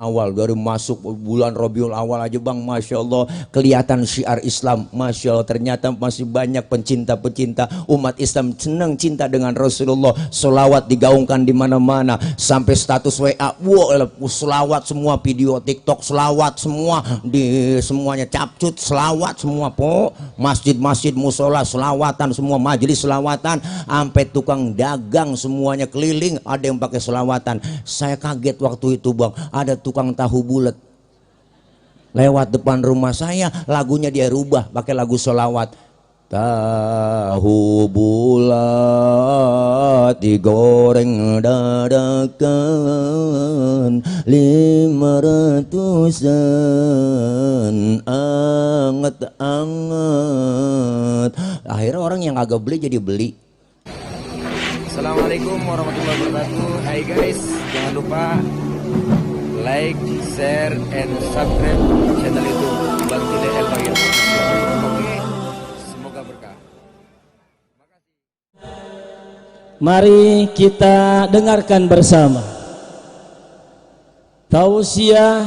awal dari masuk bulan Rabiul Awal aja bang, Masya Allah kelihatan syiar Islam. Masya Allah, ternyata masih banyak pencinta-pencinta umat Islam senang cinta dengan Rasulullah. Selawat digaungkan di mana-mana, sampai status WA, wah selawat semua, video TikTok selawat semua, di semuanya capcut selawat semua po, masjid-masjid musola selawatan semua, majelis selawatan, sampai tukang dagang semuanya keliling ada yang pakai selawatan. Saya kaget waktu itu bang, ada tukang tahu bulat lewat depan rumah saya, lagunya dia rubah pakai lagu sholawat. Tahu bulat digoreng dadakan 500-an anget-anget. Akhirnya orang yang agak beli jadi beli. Assalamualaikum warahmatullahi wabarakatuh. Hai guys, jangan lupa like, share, and subscribe channel YouTube Bang Tile El Bagir. Oke, semoga berkah. Mari kita dengarkan bersama tausiah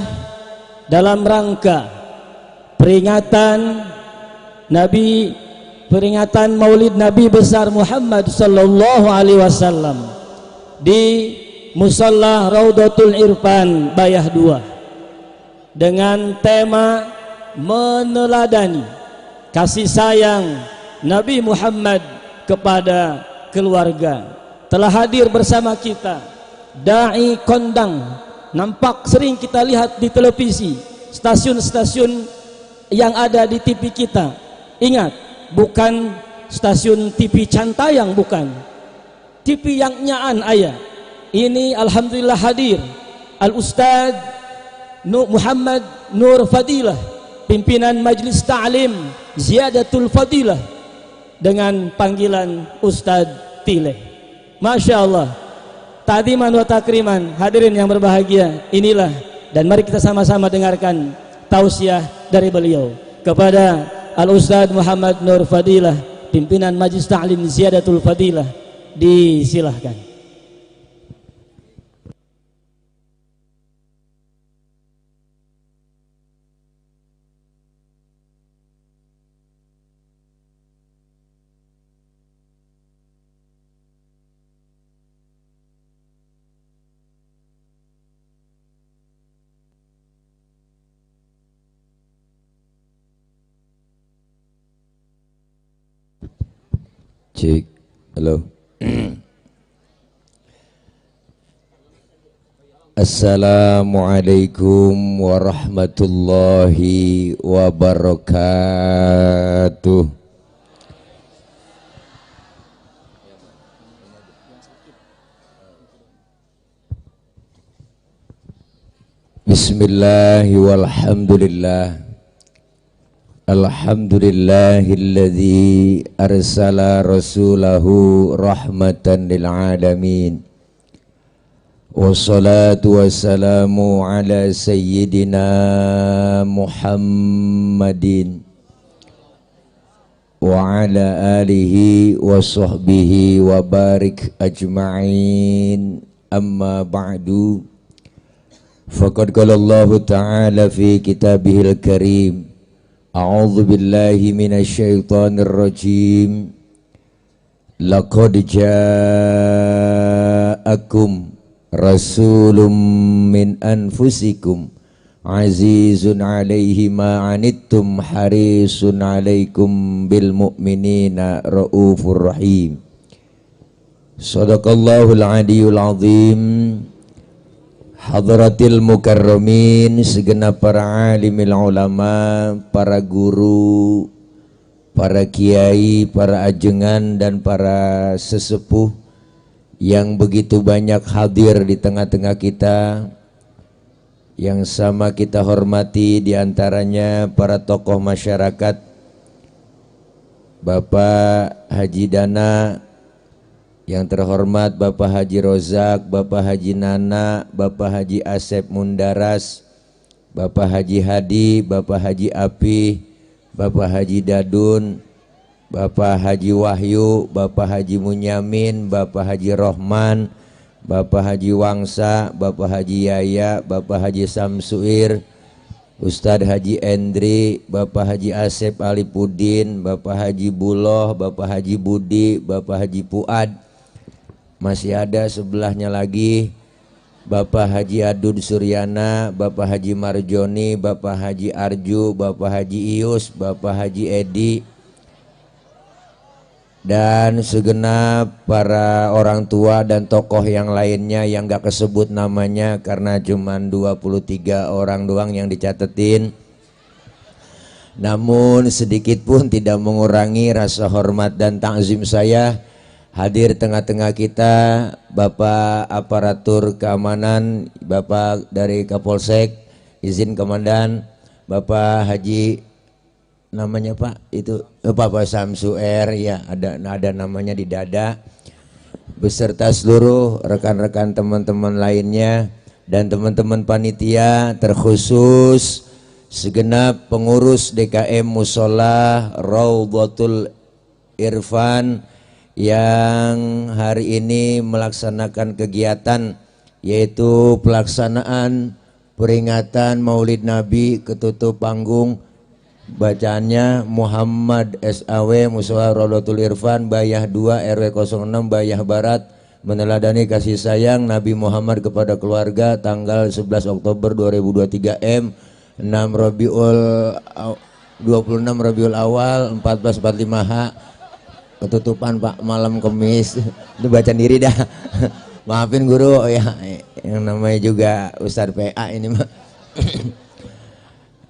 dalam rangka peringatan Maulid Nabi besar Muhammad sallallahu alaihi wasallam di Musalla Raudatul Irfan Bayah 2 dengan tema meneladani kasih sayang Nabi Muhammad kepada keluarga. Telah hadir bersama kita dai kondang, nampak sering kita lihat di televisi, stasiun-stasiun yang ada di TV kita. Ingat, bukan stasiun TV Cantayang, bukan TV yang nyaan ayah. Ini alhamdulillah hadir Al-Ustadz Muhammad Nur Fadilah, pimpinan Majelis Ta'lim Ziyadatul Fadilah, dengan panggilan Ustadz Tile. Masya Allah, ta'ziman wa takriman. Hadirin yang berbahagia, inilah, dan mari kita sama-sama dengarkan tausiah dari beliau kepada Al-Ustadz Muhammad Nur Fadilah, pimpinan Majelis Ta'lim Ziyadatul Fadilah. Disilahkan. Cik, halo. Assalamualaikum warahmatullahi wabarakatuh. Bismillahi walhamdulillah. Alhamdulillahilladzi arsala rasulahu rahmatan lil alamin. Wassalatu wassalamu ala sayyidina Muhammadin wa ala alihi wa sahbihi wa barik ajma'in. Amma ba'du. Faqad qala Allah ta'ala fi kitabihil karim. A'udzu billahi minasy syaithanir rajim. Laqad ja'akum rasulun min anfusikum azizun 'alaihi ma 'anittum harisun 'alaikum bil mu'minina raufur rahim. Shadaqallahul 'aliyyul 'azim. Hadratil mukarramin, segenap para alimil ulama, para guru, para kiai, para ajengan, dan para sesepuh yang begitu banyak hadir di tengah-tengah kita. Yang sama kita hormati diantaranya para tokoh masyarakat, Bapak Haji Dana, yang terhormat Bapak Haji Rozak, Bapak Haji Nana, Bapak Haji Asep Mundaras, Bapak Haji Hadi, Bapak Haji Api, Bapak Haji Dadun, Bapak Haji Wahyu, Bapak Haji Munyamin, Bapak Haji Rohman, Bapak Haji Wangsa, Bapak Haji Yaya, Bapak Haji Samsuir, Ustadz Haji Endri, Bapak Haji Asep Alipudin, Bapak Haji Buloh, Bapak Haji Budi, Bapak Haji Puad. Masih ada sebelahnya lagi Bapak Haji Adud Suryana, Bapak Haji Marjoni, Bapak Haji Arju, Bapak Haji Ius, Bapak Haji Edi, dan segenap para orang tua dan tokoh yang lainnya yang gak kesebut namanya karena cuma 23 orang doang yang dicatetin. Namun sedikit pun tidak mengurangi rasa hormat dan takzim saya hadir tengah-tengah kita Bapak aparatur keamanan, Bapak dari Kapolsek, izin Komandan, Bapak Haji namanya Pak itu Bapak Samsuer ya, ada namanya di dada, beserta seluruh rekan-rekan teman-teman lainnya dan teman-teman panitia, terkhusus segenap pengurus DKM Musola Raudhatul Irfan yang hari ini melaksanakan kegiatan yaitu pelaksanaan peringatan Maulid Nabi, ketutup panggung bacaannya Muhammad SAW Musola Raudhatul Irfan Bayah 2 RW 06 Bayah Barat, meneladani kasih sayang Nabi Muhammad kepada keluarga tanggal 11 Oktober 2023 M 26 Rabiul Awal 1445 H, ketutupan Pak malam Kemis. Itu baca diri dah. Maafin guru ya, yang namanya juga Ustadz PA ini mah.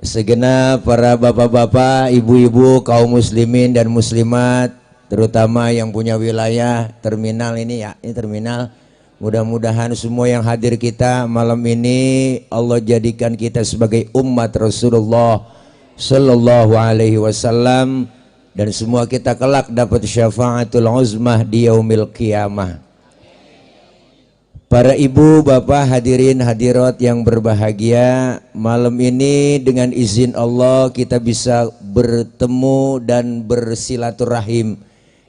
Segenap para bapak-bapak, ibu-ibu, kaum muslimin dan muslimat, terutama yang punya wilayah terminal ini ya, ini terminal. Mudah-mudahan semua yang hadir kita malam ini Allah jadikan kita sebagai umat Rasulullah Sallallahu Alaihi Wasallam, dan semua kita kelak dapat syafaatul uzmah di yaumil qiyamah. Para ibu, bapak, hadirin hadirat yang berbahagia, malam ini dengan izin Allah kita bisa bertemu dan bersilaturahim.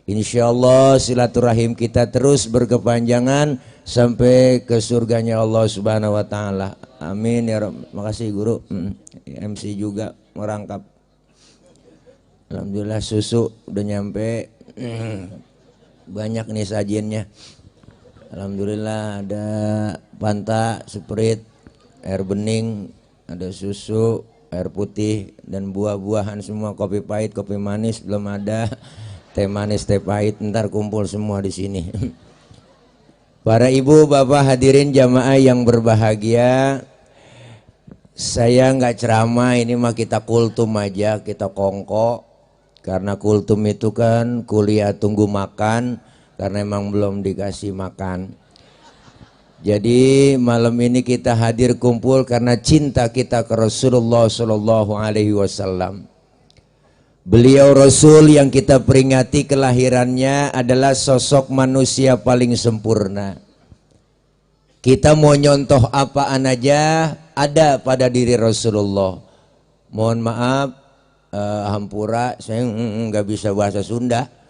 Insya Allah silaturahim kita terus berkepanjangan sampai ke surganya Allah Subhanahu Wa Taala. Amin ya Rabb. Makasih guru, MC juga merangkap. Alhamdulillah susu udah nyampe, banyak nih sajiannya. Alhamdulillah ada Fanta, Sprite, air bening, ada susu, air putih dan buah-buahan semua, kopi pahit, kopi manis belum ada, teh manis, teh pahit, ntar kumpul semua di sini. Para ibu, bapak, hadirin jamaah yang berbahagia, saya nggak ceramah, ini mah kita kultum aja, kita kongko, karena kultum itu kan kuliah tunggu makan. Karena emang belum dikasih makan. Jadi malam ini kita hadir kumpul karena cinta kita ke Rasulullah Sallallahu Alaihi Wasallam. Beliau Rasul yang kita peringati kelahirannya adalah sosok manusia paling sempurna. Kita mau nyontoh apaan aja ada pada diri Rasulullah. Mohon maaf, hampura, saya nggak bisa bahasa Sunda.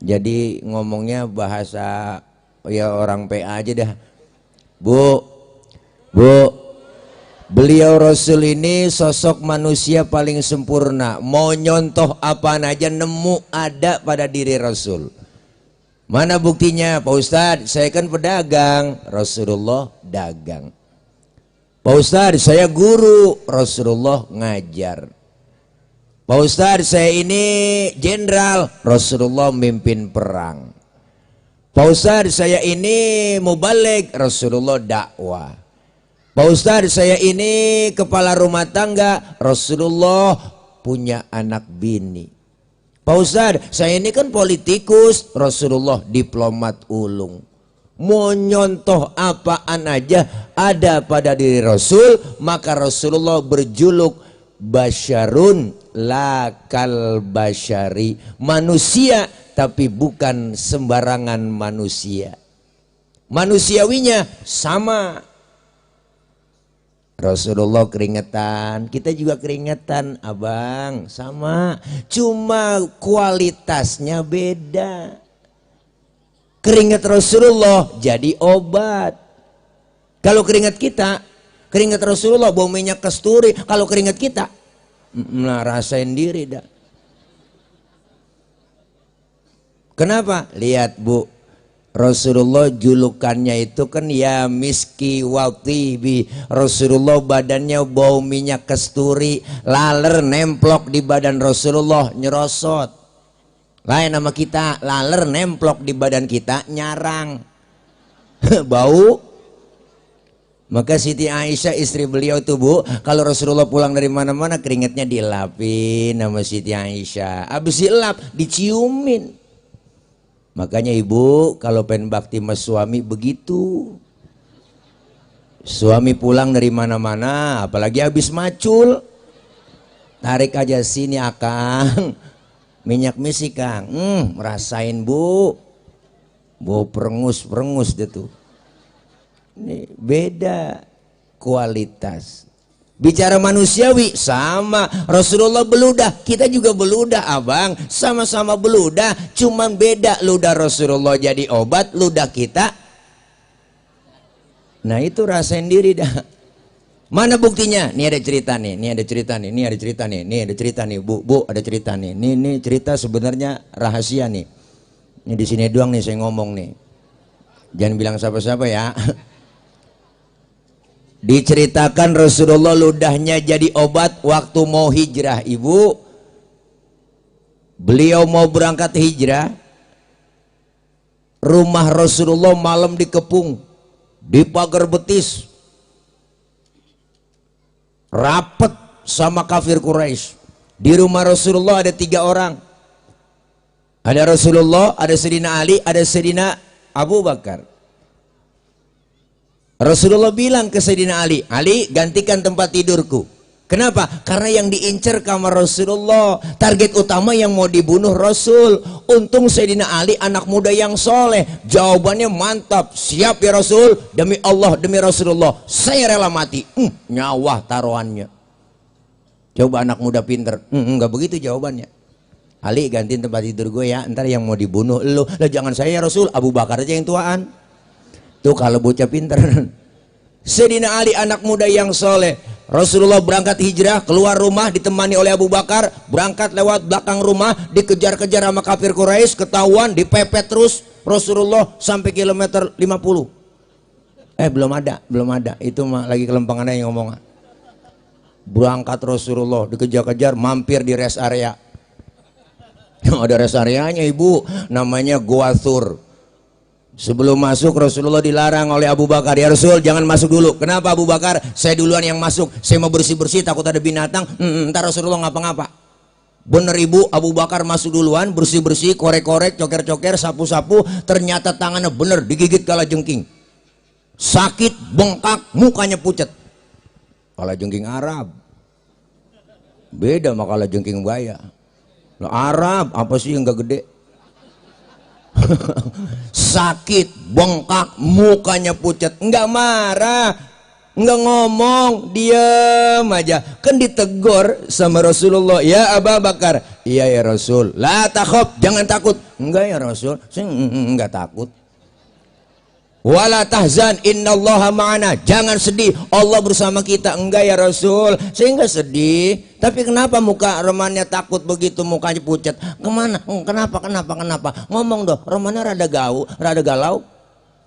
Jadi ngomongnya bahasa ya orang PA aja dah. Bu, beliau Rasul ini sosok manusia paling sempurna. Mau nyontoh apaan aja nemu ada pada diri Rasul. Mana buktinya Pak Ustadz? Saya kan pedagang, Rasulullah dagang. Pak Ustadz saya guru, Rasulullah ngajar. Pak Ustadz saya ini jenderal, Rasulullah mimpin perang. Pak Ustadz saya ini mubaligh, Rasulullah dakwah. Pak Ustadz saya ini kepala rumah tangga, Rasulullah punya anak bini. Pak Ustadz saya ini kan politikus, Rasulullah diplomat ulung. Mau nyontoh apaan aja ada pada diri Rasul, maka Rasulullah berjuluk basyarun lakal basyari, manusia tapi bukan sembarangan manusia, manusiawinya sama. Rasulullah keringetan, kita juga keringetan abang, sama, cuma kualitasnya beda. Keringat Rasulullah jadi obat, Kalau keringat kita, keringat Rasulullah bau minyak kasturi. Kalau keringat kita, nah rasain diri dah. Kenapa? Lihat Bu, Rasulullah julukannya itu kan ya miski watibi. Rasulullah badannya bau minyak kasturi, laler nemplok di badan Rasulullah nyerosot. Lain nama kita, laler nemplok di badan kita nyarang. Bau. Maka Siti Aisyah istri beliau tuh Bu, kalau Rasulullah pulang dari mana-mana keringatnya dilapin sama Siti Aisyah. Habis dilap diciumin. Makanya ibu kalau pengen bakti sama suami begitu. Suami pulang dari mana-mana, apalagi habis macul, tarik aja sini akang, minyak misi Kang, merasain Bu, bau perengus deh tuh. Ini beda kualitas. Bicara manusiawi sama, Rasulullah beludah, kita juga beludah abang, sama-sama beludah, cuman beda ludah Rasulullah jadi obat, ludah kita. Nah itu rasain diri dah. Mana buktinya? Nih ada cerita nih, nih ada cerita nih, nih ada cerita nih, nih ada cerita nih, Bu ada cerita nih, nih cerita sebenarnya rahasia nih. Ini di sini doang nih saya ngomong nih. Jangan bilang siapa-siapa ya. Diceritakan Rasulullah ludahnya jadi obat waktu mau hijrah ibu. Beliau mau berangkat hijrah. Rumah Rasulullah malam dikepung, di pagar betis, rapet sama kafir Quraisy. Di rumah Rasulullah ada 3 orang. Ada Rasulullah, ada Sayyidina Ali, ada Sayyidina Abu Bakar. Rasulullah bilang ke Sayyidina Ali, Ali gantikan tempat tidurku. Kenapa? Karena yang diincar kamar Rasulullah, target utama yang mau dibunuh Rasul. Untung Sayyidina Ali anak muda yang soleh, jawabannya mantap, siap ya Rasul, demi Allah, demi Rasulullah, saya rela mati. Nyawa taruhannya. Coba anak muda pinter, enggak begitu jawabannya. Ali gantiin tempat tidur gue ya, ntar yang mau dibunuh lo. Lah jangan saya ya Rasul, Abu Bakar aja yang tuaan. Tuh kalau bocah pinter. Sayyidina Ali anak muda yang soleh. Rasulullah berangkat hijrah, keluar rumah ditemani oleh Abu Bakar, berangkat lewat belakang rumah, dikejar-kejar sama kafir Quraisy, ketahuan, dipepet terus Rasulullah sampai kilometer 50. Belum ada. Itu mah lagi kelempangannya yang ngomong. Berangkat Rasulullah, dikejar-kejar, mampir di rest area. Yang ada rest areanya ibu, namanya Gua Thur. Sebelum masuk Rasulullah dilarang oleh Abu Bakar, ya Rasul jangan masuk dulu. Kenapa Abu Bakar? Saya duluan yang masuk, saya mau bersih-bersih takut ada binatang. Ntar Rasulullah ngapa-ngapa. Bener ibu, Abu Bakar masuk duluan, bersih-bersih, korek-korek, coker-coker, sapu-sapu. Ternyata tangannya bener digigit kalajengking. Sakit, bengkak, mukanya pucat. Kalajengking Arab beda sama kalajengking buaya. Arab apa sih yang gak gede? Sakit, bengkak, mukanya pucat, enggak marah, enggak ngomong, diam aja. Kan ditegur sama Rasulullah, ya Abu Bakar, iya ya Rasul, la takhaf, jangan takut. Enggak ya Rasul, saya enggak takut. Wala tahzan, innallaha ma'ana, jangan sedih, Allah bersama kita. Enggak ya Rasul, saya enggak sedih. Tapi kenapa muka romannya takut begitu, mukanya pucat? Kemana? Kenapa? Ngomong dong, romannya rada galau.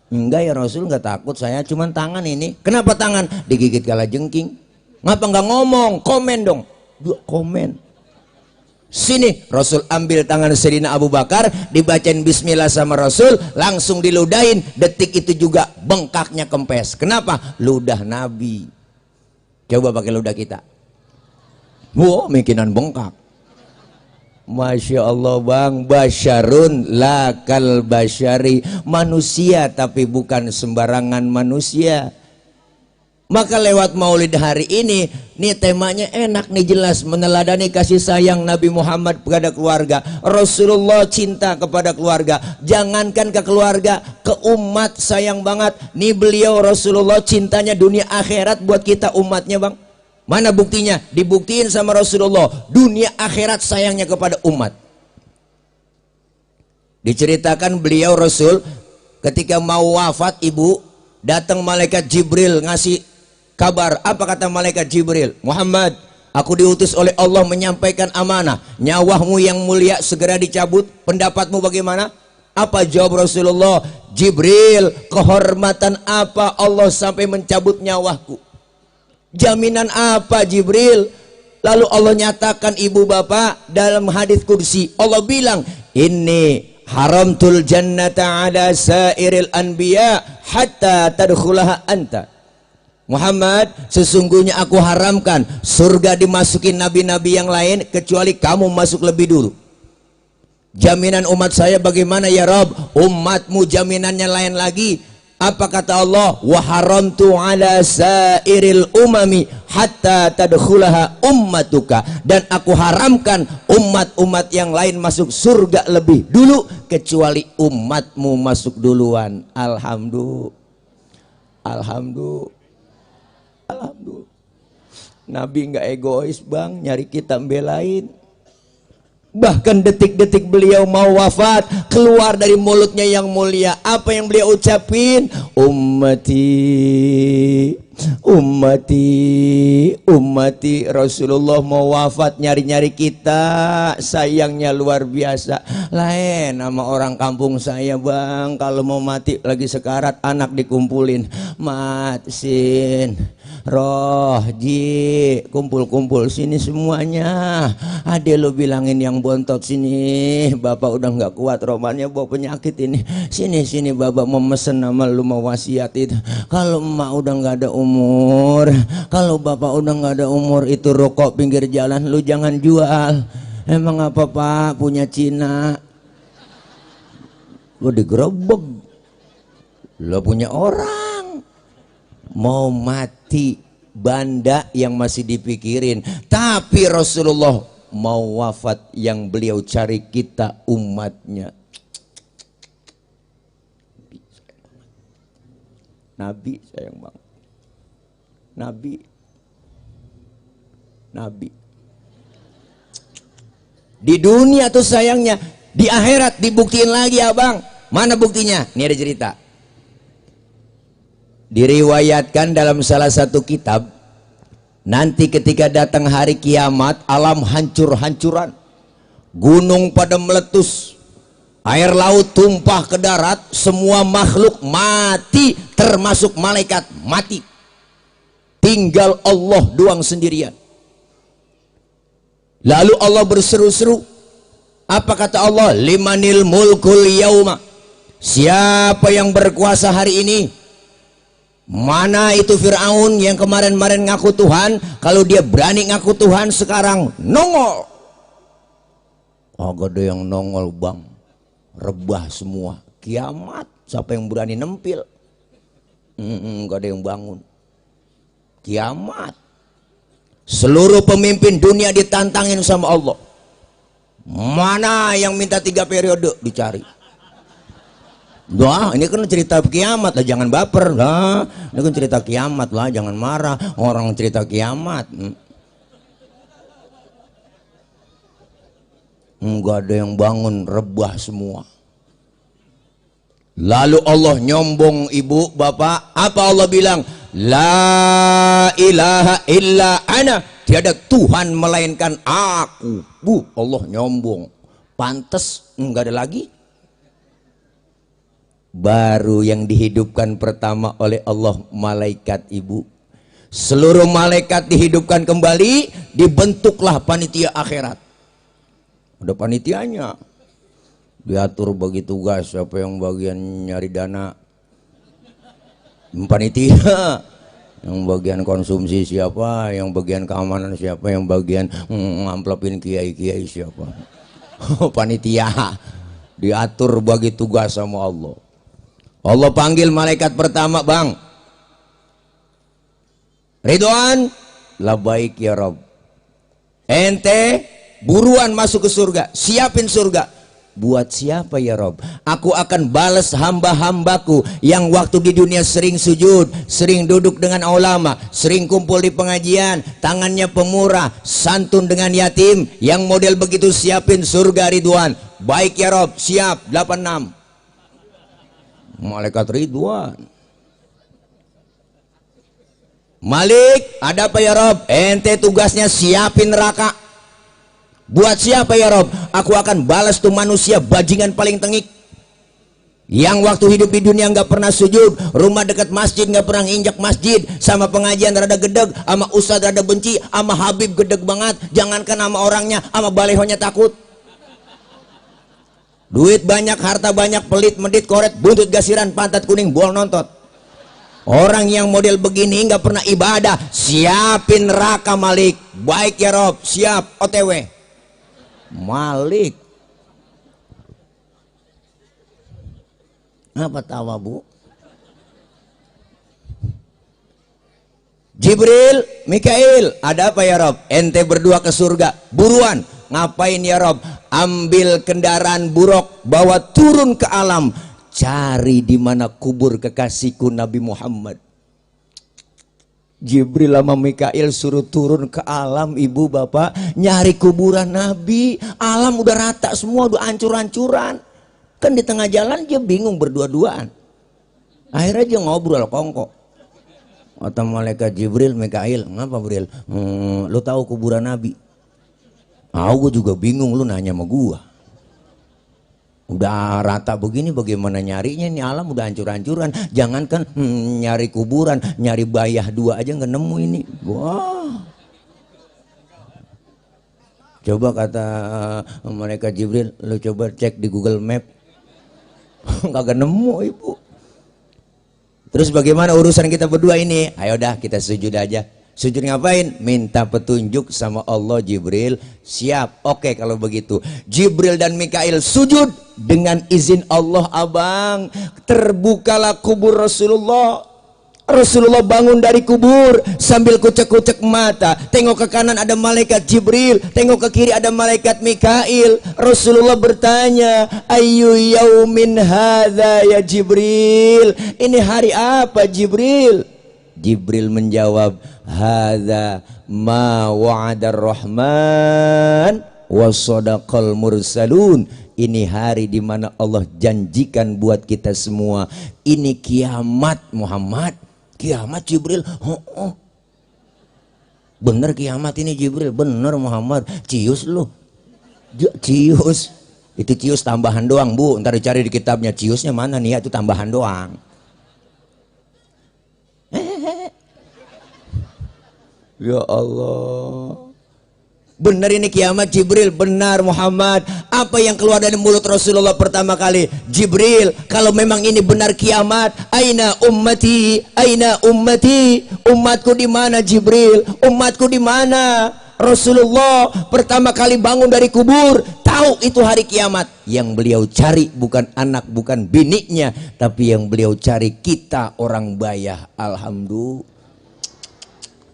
Enggak ya Rasul, enggak takut saya, cuman tangan ini. Kenapa tangan? Digigit kalajengking. Ngapa enggak ngomong? Komen dong. Komen. Sini Rasul ambil tangan Sayyidina Abu Bakar, dibacain bismillah sama Rasul, langsung diludahin. Detik itu juga bengkaknya kempes. Kenapa? Ludah Nabi. Coba pakai ludah kita. Wow, mikinan bengkak. Masya Allah bang, basyarun lakal basyari, manusia tapi bukan sembarangan manusia. Maka lewat maulid hari ini, nih temanya enak nih, jelas meneladani kasih sayang Nabi Muhammad kepada keluarga. Rasulullah cinta kepada keluarga, jangankan ke keluarga, ke umat sayang banget. Nih beliau Rasulullah cintanya dunia akhirat buat kita umatnya bang. Mana buktinya? Dibuktiin sama Rasulullah, dunia akhirat sayangnya kepada umat. Diceritakan beliau Rasul ketika mau wafat ibu, datang malaikat Jibril ngasih kabar. Apa kata malaikat Jibril? Muhammad, aku diutus oleh Allah menyampaikan amanah. Nyawamu yang mulia segera dicabut. Pendapatmu bagaimana? Apa jawab Rasulullah? Jibril, kehormatan apa Allah sampai mencabut nyawaku? Jaminan apa Jibril? Lalu Allah nyatakan ibu bapak dalam hadis kursi. Allah bilang, inni haramtul jannata ala sairil anbiya hatta tadkhulaha anta. Muhammad, sesungguhnya aku haramkan surga dimasukin nabi-nabi yang lain kecuali kamu masuk lebih dulu. Jaminan umat saya bagaimana ya Rob? Umatmu jaminannya lain lagi. Apa kata Allah? Wa haramtu ala sairil umami hatta tadkhulaha ummatuka. Dan aku haramkan umat-umat yang lain masuk surga lebih dulu kecuali umatmu masuk duluan. Alhamdulillah. Alhamdulillah. Alhamdulillah. Nabi nggak egois bang, nyari kita belain. Bahkan detik-detik beliau mau wafat, keluar dari mulutnya yang mulia, apa yang beliau ucapin? Ummati, ummati, ummati. Rasulullah mau wafat nyari-nyari kita, sayangnya luar biasa. Lain sama orang kampung saya bang, kalau mau mati lagi sekarat, anak dikumpulin, Matsin, Roh, Ji, kumpul-kumpul sini semuanya. Ade lo bilangin yang bontot sini, bapak udah nggak kuat romannya bawa penyakit ini. Sini bapak mau mesen sama lu, mau wasiat itu. Kalau emak udah nggak ada umur, kalau bapak udah nggak ada umur, itu rokok pinggir jalan lu jangan jual. Emang apa pak punya Cina? Lu digerebek. Lo punya orang mau mati, banda yang masih dipikirin. Tapi Rasulullah mau wafat, yang beliau cari kita umatnya. Nabi sayang banget. Nabi di dunia tuh sayangnya, di akhirat dibuktiin lagi abang. Mana buktinya? Ini ada cerita. Diriwayatkan dalam salah satu kitab, nanti ketika datang hari kiamat, alam hancur-hancuran, gunung pada meletus, air laut tumpah ke darat, semua makhluk mati termasuk malaikat mati, tinggal Allah doang sendirian. Lalu Allah berseru-seru, apa kata Allah? Limanil mulkul yauma, siapa yang berkuasa hari ini? Mana itu Fir'aun yang kemarin-kemarin ngaku Tuhan? Kalau dia berani ngaku Tuhan sekarang nongol. Oh gak ada yang nongol bang, rebah semua. Kiamat, siapa yang berani nempil? Gak ada yang bangun. Kiamat, seluruh pemimpin dunia ditantangin sama Allah. Mana yang minta 3 periode? Dicari. Wah, ini kan cerita kiamat lah, jangan baper lah. Ini kan cerita kiamat lah, jangan marah. Orang cerita kiamat. Enggak ada yang bangun, rebah semua. Lalu Allah nyombong ibu, bapak. Apa Allah bilang? La ilaha illa ana. Tiada Tuhan melainkan aku. Bu, Allah nyombong. Pantes enggak ada lagi. Baru yang dihidupkan pertama oleh Allah malaikat ibu. Seluruh malaikat dihidupkan kembali, dibentuklah panitia akhirat. Ada panitianya, diatur bagi tugas, siapa yang bagian nyari dana, panitia. Yang bagian konsumsi siapa, yang bagian keamanan siapa, yang bagian ngamplopin kiai-kiai siapa. Panitia, diatur bagi tugas sama Allah. Allah panggil malaikat pertama, bang Ridwan, labaik ya Rob, ente buruan masuk ke surga, siapin surga. Buat siapa ya Rob? Aku akan balas hamba-hambaku yang waktu di dunia sering sujud, sering duduk dengan ulama, sering kumpul di pengajian, tangannya pemurah, santun dengan yatim. Yang model begitu siapin surga Ridwan. Baik ya Rob, siap. 86 malaikat Ridwan Malik, ada apa ya Rob? Ente tugasnya siapin neraka. Buat siapa ya Rob? Aku akan balas tuh manusia bajingan paling tengik, yang waktu hidup di dunia nggak pernah sujud, rumah dekat masjid nggak pernah injak masjid, sama pengajian rada gedeg, sama ustadz rada benci, sama Habib gedeg banget, jangankan sama orangnya, sama balehonya takut. Duit banyak, harta banyak, pelit, medit, koret, buntut gasiran, pantat kuning, bol nontot. Orang yang model begini nggak pernah ibadah. Siapin neraka Malik. Baik ya Rob, siap. OTW Malik. Apa tawa bu? Jibril, Mikail, ada apa ya Rob? Ente berdua ke surga. Buruan. Ngapain ya Rob? Ambil kendaraan buruk, bawa turun ke alam, cari di mana kubur kekasihku Nabi Muhammad. Jibril sama Mikail suruh turun ke alam, ibu bapak, nyari kuburan Nabi. Alam udah rata semua, udah hancur-hancuran. Kan di tengah jalan dia bingung berdua-duaan. Akhirnya dia ngobrol kongko. Kata malaikat Jibril, Mikail, ngapa Jibril? Lu tahu kuburan Nabi? Gue juga bingung, lu nanya sama gua. Udah rata begini bagaimana nyarinya, ini alam udah hancur-hancuran. Jangankan nyari kuburan, nyari bayah dua aja nggak nemu ini. Wah. Coba kata malaikat Jibril, lu coba cek di Google Map. Nggak nemu ibu. Terus bagaimana urusan kita berdua ini? Ayo dah kita sujud aja. Sujud ngapain? Minta petunjuk sama Allah. Jibril siap. Oke kalau begitu. Jibril dan Mikail sujud. Dengan izin Allah abang, terbukalah kubur Rasulullah. Rasulullah bangun dari kubur sambil kucek-kucek mata. Tengok ke kanan ada malaikat Jibril, tengok ke kiri ada malaikat Mikail. Rasulullah bertanya, "Ayyu yaumin hadza ya Jibril?" Ini hari apa Jibril? Jibril menjawab, "Hadza ma wa'adar rahman wa sadaqal mursalun." Ini hari di mana Allah janjikan buat kita semua. Ini kiamat Muhammad. Kiamat Jibril. Bener kiamat ini Jibril. Bener Muhammad. Cius lu. Cius. Itu cius tambahan doang bu. Ntar dicari di kitabnya. Ciusnya mana nih ya? Itu tambahan doang. Ya Allah. Benar ini kiamat Jibril. Benar Muhammad. Apa yang keluar dari mulut Rasulullah pertama kali? Jibril, kalau memang ini benar kiamat, aina ummati, aina ummati, umatku di mana Jibril? Umatku di mana? Rasulullah pertama kali bangun dari kubur, tahu itu hari kiamat. Yang beliau cari bukan anak, bukan biniknya, tapi yang beliau cari kita orang bayah. Alhamdulillah.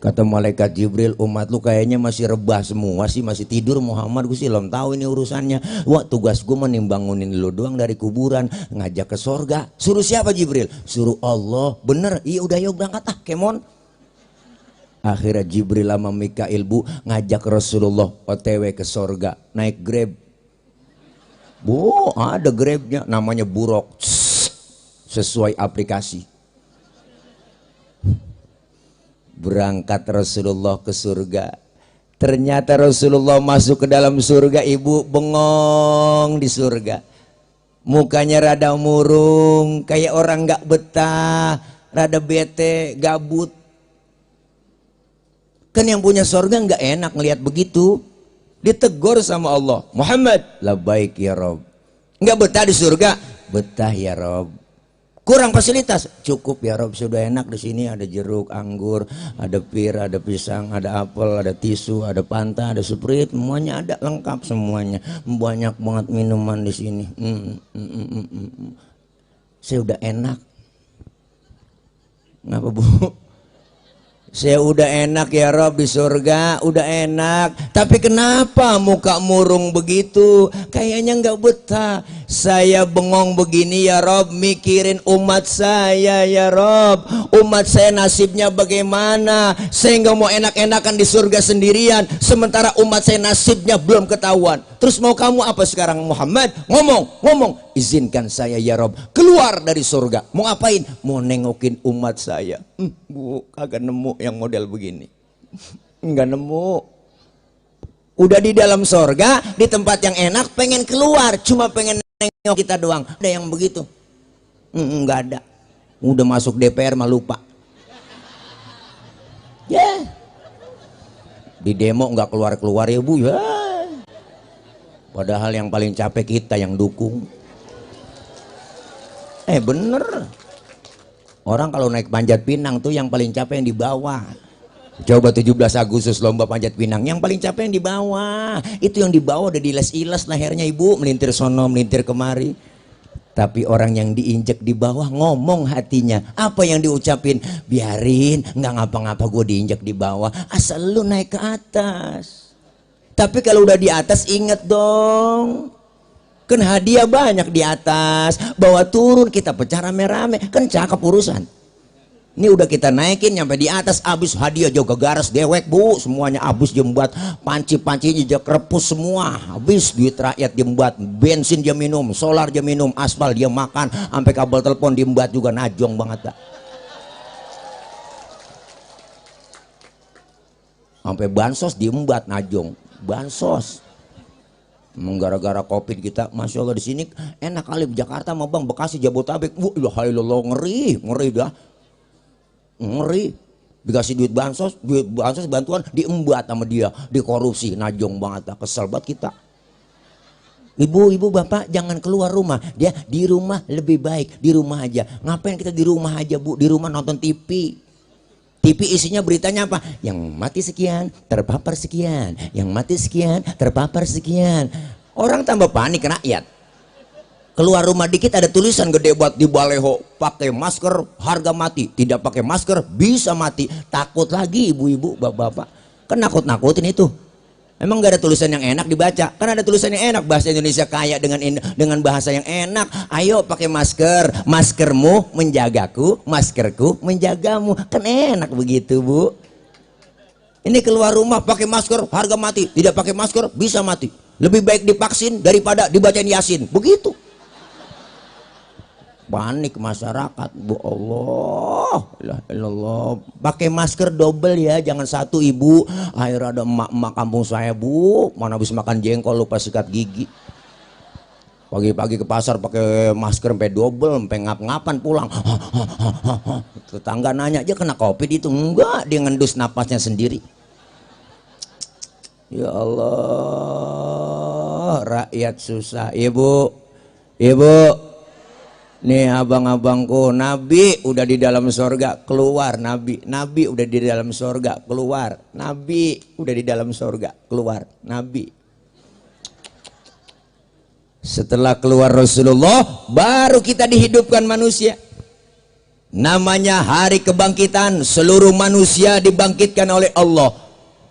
Kata malaikat Jibril, umat lu kayaknya masih rebah semua sih, masih tidur Muhammad. Gue sih belum tahu ini urusannya. Wah, tugas gue bangunin lu doang dari kuburan, ngajak ke sorga. Suruh siapa Jibril? Suruh Allah. Bener? Iya udah yuk berangkat kemon. Akhirnya Jibril sama Mikail bu ngajak Rasulullah OTW ke sorga, naik Grab. Bu, ada Grabnya, namanya Buruk, sesuai aplikasi. Berangkat Rasulullah ke surga. Ternyata Rasulullah masuk ke dalam surga, ibu bengong di surga. Mukanya rada murung, kayak orang gak betah, rada bete, gabut. Kan yang punya surga gak enak ngelihat begitu. Ditegur sama Allah, Muhammad, labbaik ya Rob. Gak betah di surga? Betah ya Rob. Kurang fasilitas? Cukup ya Rob, sudah enak di sini. Ada jeruk, anggur, ada pir, ada pisang, ada apel, ada tisu, ada Fanta, ada Sprite, semuanya ada, lengkap semuanya. Banyak banget minuman di sini. Saya udah enak. Kenapa bu? Saya udah enak ya Rob di surga, udah enak. Tapi kenapa muka murung begitu? Kayaknya nggak betah. Saya bengong begini ya Rob, mikirin umat saya ya Rob. Umat saya nasibnya bagaimana? Saya nggak mau enak-enakan di surga sendirian, sementara umat saya nasibnya belum ketahuan. Terus mau kamu apa sekarang Muhammad? Ngomong. Izinkan saya ya Rob keluar dari surga. Mau ngapain? Mau nengokin umat saya. Bu, kagak nemu yang model begini. Nggak nemu. Udah di dalam surga, di tempat yang enak, pengen keluar, cuma pengen nengok kita doang. Ada yang begitu? Nggak ada. Udah masuk DPR mah lupa. Ya. Di demo nggak keluar-keluar ya Bu ya. Padahal yang paling capek kita yang dukung. Bener. Orang kalau naik panjat pinang tuh yang paling capek yang di bawah. Coba 17 Agustus lomba panjat pinang, yang paling capek yang di bawah. Itu yang di bawah udah diles-iles lehernya ibu, melintir sono melintir kemari. Tapi orang yang diinjek di bawah ngomong hatinya. Apa yang diucapin? Biarin, nggak ngapa-ngapa gue diinjek di bawah, asal lu naik ke atas. Tapi kalau udah di atas inget dong, kan hadiah banyak di atas. Bawa turun kita pecah rame-rame, kan cakep urusan. Ini udah kita naikin nyampe di atas, abis hadiah juga garas dewek Bu, semuanya abis jembat, panci-pancinya juga krepus semua, habis duit rakyat jembat, bensin dia minum, solar dia minum, aspal dia makan, sampai kabel telepon diembat juga, najong banget dah. Sampai bansos diembat, najong, bansos. Gara-gara Covid kita, masya Allah di sini enak kali. Jakarta mau Bang, Bekasi, Jabodetabek, ngeri dah. Ngeri, dikasih duit bansos bantuan diembat sama dia, dikorupsi, najong banget, kesel banget kita. Ibu bapak jangan keluar rumah, dia di rumah lebih baik, di rumah aja. Ngapain kita di rumah aja Bu? Di rumah nonton TV isinya beritanya apa? Yang mati sekian, terpapar sekian, yang mati sekian, terpapar sekian. Orang tambah panik, rakyat. Keluar rumah dikit ada tulisan gede buat di baleho, pakai masker harga mati, tidak pakai masker bisa mati. Takut lagi ibu-ibu, bapak-bapak. Kan nakut-nakutin itu. Emang gak ada tulisan yang enak dibaca? Kan ada tulisan yang enak, bahasa Indonesia kaya dengan bahasa yang enak. Ayo pakai masker, maskermu menjagaku, maskerku menjagamu. Kan enak begitu Bu. Ini keluar rumah pakai masker harga mati, tidak pakai masker bisa mati. Lebih baik divaksin daripada dibacain Yasin. Begitu. Panik masyarakat Bu, Allah pakai masker double ya, jangan satu ibu. Akhirnya ada emak-emak kampung saya Bu, mana habis makan jengkol lupa sikat gigi, pagi-pagi ke pasar pakai masker sampai double, sampai ngap-ngapan pulang. Tetangga nanya, aja kena Covid itu? Enggak, dia ngendus napasnya sendiri. Ya Allah, rakyat susah. Ibu nih abang-abangku, Nabi udah di dalam sorga keluar, Nabi udah di dalam sorga keluar, Nabi udah di dalam sorga keluar, Nabi. Setelah keluar Rasulullah, baru kita dihidupkan manusia. Namanya hari kebangkitan, seluruh manusia dibangkitkan oleh Allah.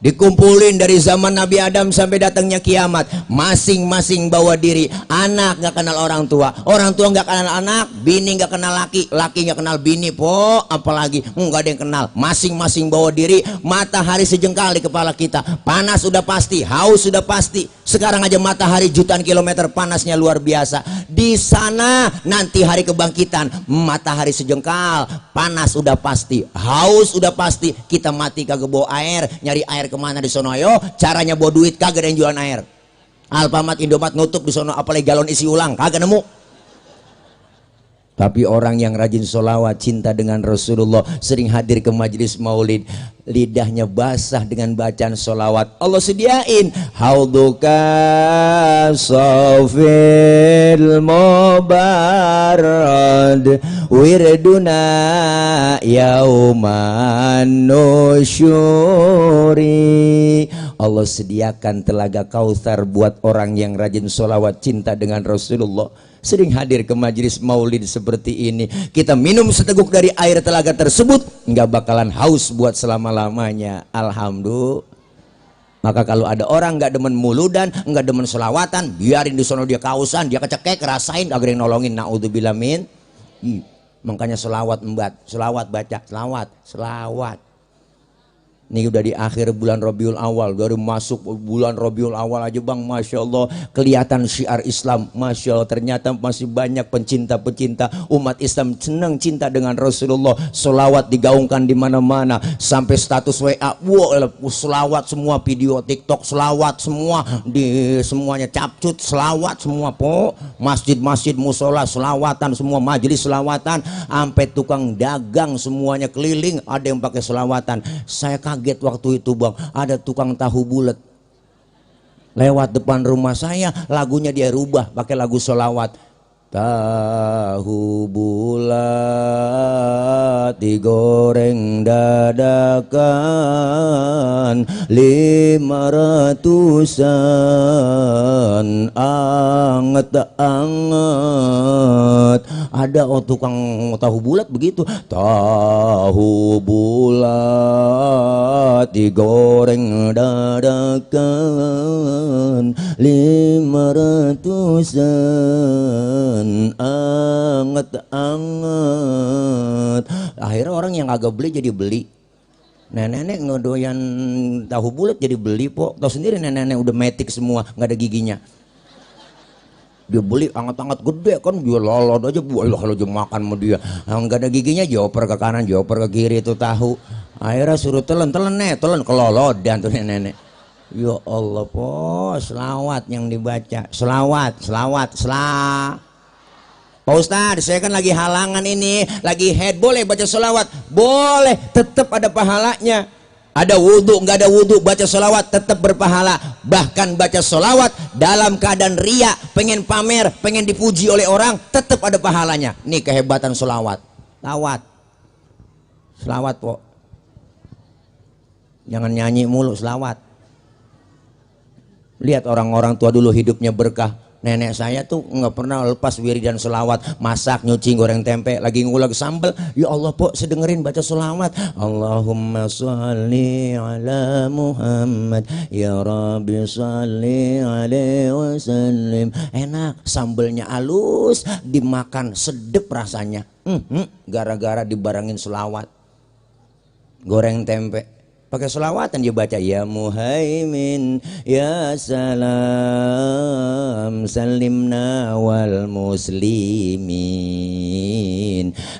Dikumpulin dari zaman Nabi Adam sampai datangnya kiamat. Masing-masing bawa diri. Anak gak kenal orang tua gak kenal anak, bini gak kenal laki gak kenal bini po, apalagi nggak ada yang kenal. Masing-masing bawa diri. Matahari sejengkal di kepala kita. Panas sudah pasti, haus sudah pasti. Sekarang aja matahari jutaan kilometer, panasnya luar biasa. Di sana nanti hari kebangkitan, matahari sejengkal, panas udah pasti, haus udah pasti. Kita mati kagak bawa air, nyari air kemana di sono? Ayo, caranya bawa duit, kagak ada yang jualan air. Alfamart, Indomaret nutup di sono, apalagi galon isi ulang, kagak nemu. Tapi orang yang rajin sholawat, cinta dengan Rasulullah, sering hadir ke majelis maulid, lidahnya basah dengan bacaan sholawat. Allah sediain hauduka sofil mubarad wirduna yauman nusyuri. Allah sediakan telaga Kautsar buat orang yang rajin sholawat, cinta dengan Rasulullah, sering hadir ke majelis maulid seperti ini. Kita minum seteguk dari air telaga tersebut, nggak bakalan haus buat selama-lamanya. Alhamdulillah. Maka kalau ada orang nggak demen muludan, nggak demen selawatan, biarin di sono dia kausan, dia kecekek, rasain kagak ada yang nolongin. Naudzubillah min. Makanya selawat selawat baca, selawat. Ini udah di akhir bulan Rabiul Awal, dari masuk bulan Rabiul Awal aja bang, Masya Allah kelihatan syiar Islam. Masya Allah, ternyata masih banyak pencinta-pencinta umat Islam senang cinta dengan Rasulullah. Selawat digaungkan di mana-mana, sampai status WA, wow, selawat semua, video TikTok selawat semua, di semuanya capcut selawat semua po, masjid-masjid musola selawatan semua, majelis selawatan, sampai tukang dagang semuanya keliling ada yang pakai selawatan. Saya kaget waktu itu bang, ada tukang tahu bulat lewat depan rumah saya, lagunya dia rubah pakai lagu sholawat. Tahu bulat digoreng dadakan 500-an, anget-anget. Ada tukang tahu bulat begitu, tahu bulat digoreng dadakan 500-an, anget-anget. Akhirnya orang yang agak beli jadi beli. Nenek-nenek ngedoyan tahu bulat jadi beli po. Tahu sendiri nenek-nenek udah metik semua, nggak ada giginya. Dia beli anget-anget gede kan, dia lolot aja buah kalau dia makan sama dia. Nggak ada giginya, joper ke kanan, joper ke kiri itu tahu. Akhirnya suruh telan kelolodan tuh nenek-nenek. Ya Allah po, selawat yang dibaca, selawat. Pak Ustadz, saya kan lagi halangan ini, lagi head, boleh baca selawat? Boleh, tetap ada pahalanya. Ada wudhu, nggak ada wudhu, baca selawat tetap berpahala. Bahkan baca selawat dalam keadaan ria, pengen pamer, pengen dipuji oleh orang, tetap ada pahalanya. Nih kehebatan selawat. Selawat po. Jangan nyanyi mulu, selawat. Lihat orang-orang tua dulu hidupnya berkah. Nenek saya tuh nggak pernah lepas wiridan selawat, masak, nyuci, goreng tempe, lagi ngulag sambal, ya Allah po, saya dengerin baca selawat. Allahumma sholli ala Muhammad, ya Rabbi sholli alaihi wasallim. Enak, sambalnya halus, dimakan sedep rasanya. Gara-gara dibarengin selawat. Goreng tempe pakai selawatan dia baca, ya Muhaimin ya salam salimna wal muslimin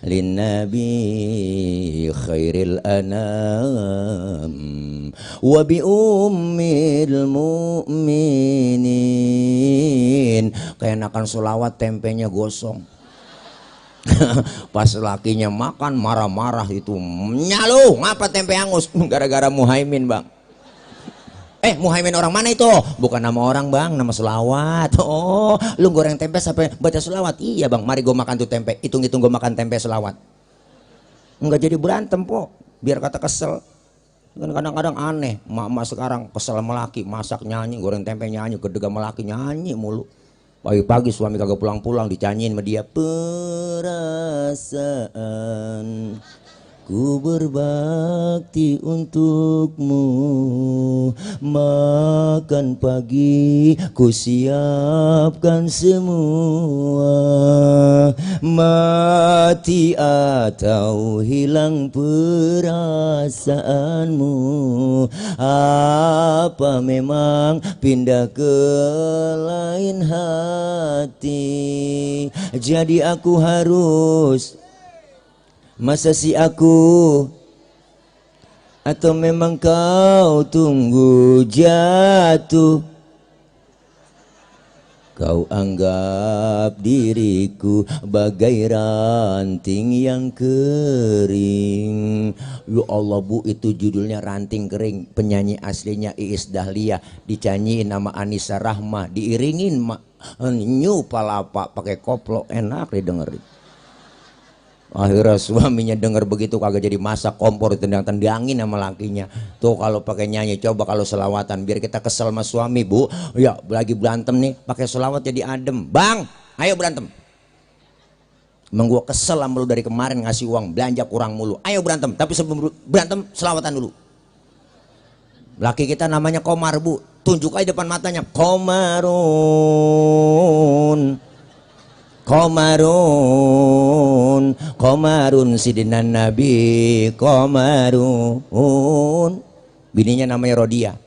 lin nabi khairil anam wa bi ummil mu'minin. Keenakan selawat, tempenya gosong. Pas lakinya makan marah-marah itu, nyalu ngapa tempe hangus? Gara-gara Muhaimin bang. Muhaimin orang mana itu? Bukan nama orang bang, nama selawat. Oh, lu goreng tempe sampai baca selawat? Iya bang, mari gue makan tuh tempe, hitung-hitung gue makan tempe selawat. Enggak jadi berantem po, biar kata kesel. Kan kadang-kadang aneh, emak-emak sekarang kesel sama laki, masak nyanyi, goreng tempe nyanyi, gedega sama laki nyanyi mulu. Pagi-pagi suami kagak pulang-pulang, dicanyiin sama dia. Perasaan ku berbakti untukmu, makan pagi ku siapkan semua, mati atau hilang perasaanmu, apa memang pindah ke lain hati, jadi aku harus, masa si aku, atau memang kau tunggu jatuh, kau anggap diriku bagai ranting yang kering. Ya Allah bu, itu judulnya Ranting Kering. Penyanyi aslinya Iis Dahlia, dicanyiin nama Anissa Rahma, diiringin nyu palapa pakai koplo, enak didengerin. Akhirnya suaminya dengar begitu kagak jadi masak, kompor tendang-tendangin sama lakinya. Tuh kalau pakai nyanyi, coba kalau selawatan, biar kita kesel sama suami bu. Ya lagi berantem nih, pakai selawat jadi adem. Bang, ayo berantem. Emang gua kesel sama lu dari kemarin ngasih uang belanja kurang mulu. Ayo berantem, tapi sebelum berantem selawatan dulu. Laki kita namanya Komar, Bu. Tunjuk aja depan matanya, Komarun. Komarun, Komarun sidina Nabi, Komarun. Bininya namanya Rodia.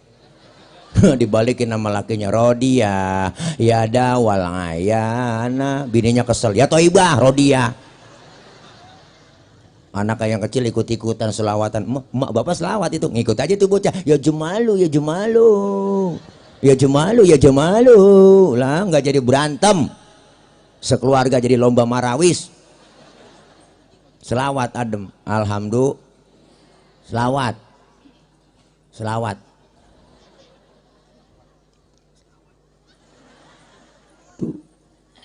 Dibalikin nama lakinya Rodia, ya dawal ayana. Bininya kesel, ya Toibah Rodia. Anak yang kecil ikut-ikutan selawatan. Mak bapak selawat itu, ngikut aja tuh bocah. Ya Jumalu, ya Jumalu, ya Jumalu, ya Jumalu. Lah nggak jadi berantem, sekeluarga jadi lomba marawis. Selawat adem, alhamdulillah. Selawat, selawat.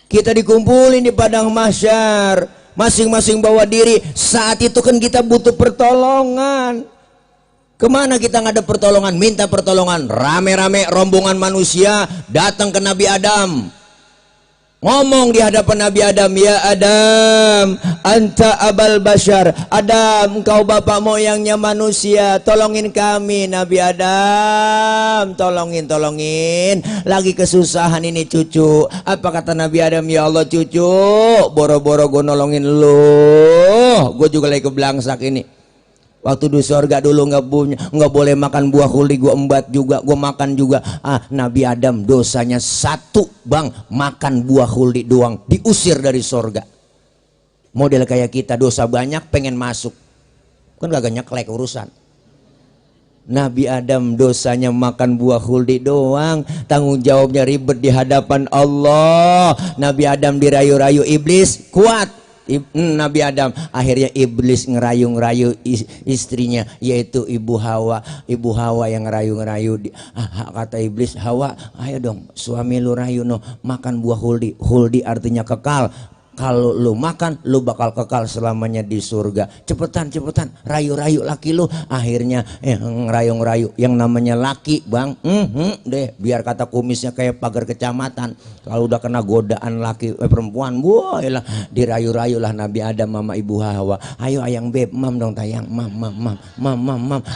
Kita dikumpulin di padang mahsyar. Masing-masing bawa diri. Saat itu kan kita butuh pertolongan. Kemana kita nggak ada pertolongan? Minta pertolongan. Rame-rame rombongan manusia datang ke Nabi Adam. Ngomong di hadapan Nabi Adam, ya Adam, anta abal bashar. Adam, engkau bapak moyangnya manusia. Tolongin kami Nabi Adam. Tolongin. Lagi kesusahan ini cucu. Apa kata Nabi Adam? Ya Allah cucu, boro-boro gue nolongin lu. Gue juga lagi keblangsak ini. Waktu di surga dulu nggak boleh makan buah khuldi, gue embat juga, gue makan juga. Nabi Adam dosanya satu bang, makan buah khuldi doang, diusir dari surga. Model kayak kita dosa banyak pengen masuk, kan gak nyeklek urusan. Nabi Adam dosanya makan buah khuldi doang, tanggung jawabnya ribet di hadapan Allah. Nabi Adam dirayu-rayu iblis, kuat. Nabi Adam, akhirnya iblis ngerayu-ngerayu istrinya, yaitu Ibu Hawa. Ibu Hawa yang ngerayu-ngerayu. Kata iblis, Hawa, ayo dong suami lu rayu no, makan buah huldi. Huldi artinya kekal. Kalau lu makan, lu bakal kekal selamanya di surga. Cepetan, rayu-rayu laki lu. Akhirnya ngerayu-ngerayu. Yang namanya laki bang, deh, biar kata kumisnya kayak pagar kecamatan. Kalau udah kena godaan laki perempuan, wah lah, dirayu-rayu lah Nabi Adam mama Ibu Hawa. Ayo ayang beb, mam dong tayang, mam.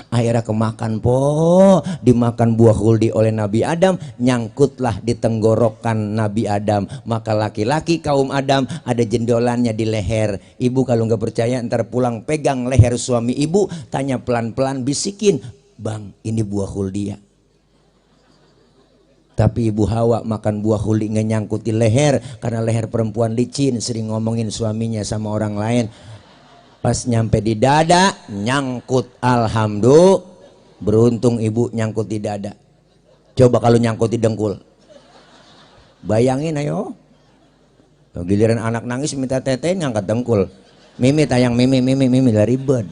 Akhirnya kemakan po, dimakan buah huldi oleh Nabi Adam, nyangkutlah di tenggorokan Nabi Adam. Maka laki-laki kaum Adam ada jendolannya di leher. Ibu kalau nggak percaya ntar pulang pegang leher suami ibu, tanya pelan-pelan, bisikin, bang ini buah huldi ya. Tapi Ibu Hawa makan buah huldi nggak nyangkut di leher, karena leher perempuan licin, sering ngomongin suaminya sama orang lain. Pas nyampe di dada nyangkut, alhamdulillah. Beruntung ibu nyangkut di dada. Coba kalau nyangkut di dengkul, bayangin ayo. Giliran anak nangis minta tete ngangkat dengkul. Mimi tayang, mimi lah ribet.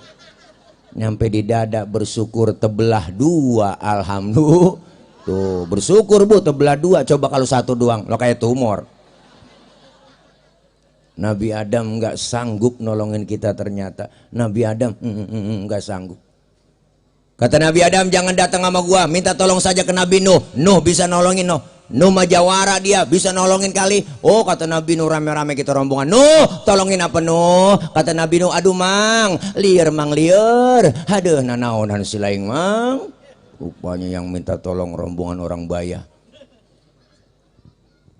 Nyampe di dada bersyukur tebelah dua, alhamdulillah. Tuh bersyukur bu, tebelah dua. Coba kalau satu doang, lo kayak tumor. Nabi Adam nggak sanggup nolongin kita ternyata. Nabi Adam nggak sanggup. Kata Nabi Adam, jangan datang sama gua, minta tolong saja ke Nabi Nuh. Nuh bisa nolongin Nuh. Nuh majawara dia, bisa nolongin kali. Oh kata Nabi Nuh, rame-rame kita rombongan. Nuh tolongin apa Nuh? Kata Nabi Nuh, aduh mang liar. Aduh nanaonan silaing mang. Rupanya yang minta tolong rombongan orang Baya.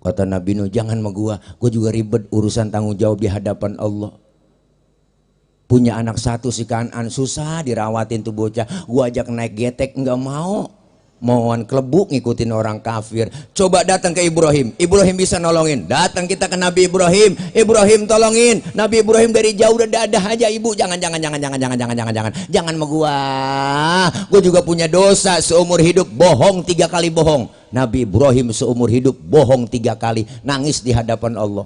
Kata Nabi Nuh, jangan sama gua juga ribet urusan tanggung jawab di hadapan Allah. Punya anak satu si Kanan, susah dirawatin tuh bocah. Gua ajak naik getek nggak mau. Mauan kelebuk ngikutin orang kafir. Coba datang ke Ibrahim, Ibrahim bisa nolongin. Datang kita ke Nabi Ibrahim, Ibrahim tolongin. Nabi Ibrahim dari jauh udah dadah aja, ibu jangan sama gua juga punya dosa seumur hidup, bohong 3 kali bohong. Nabi Ibrahim seumur hidup bohong 3 kali, nangis di hadapan Allah.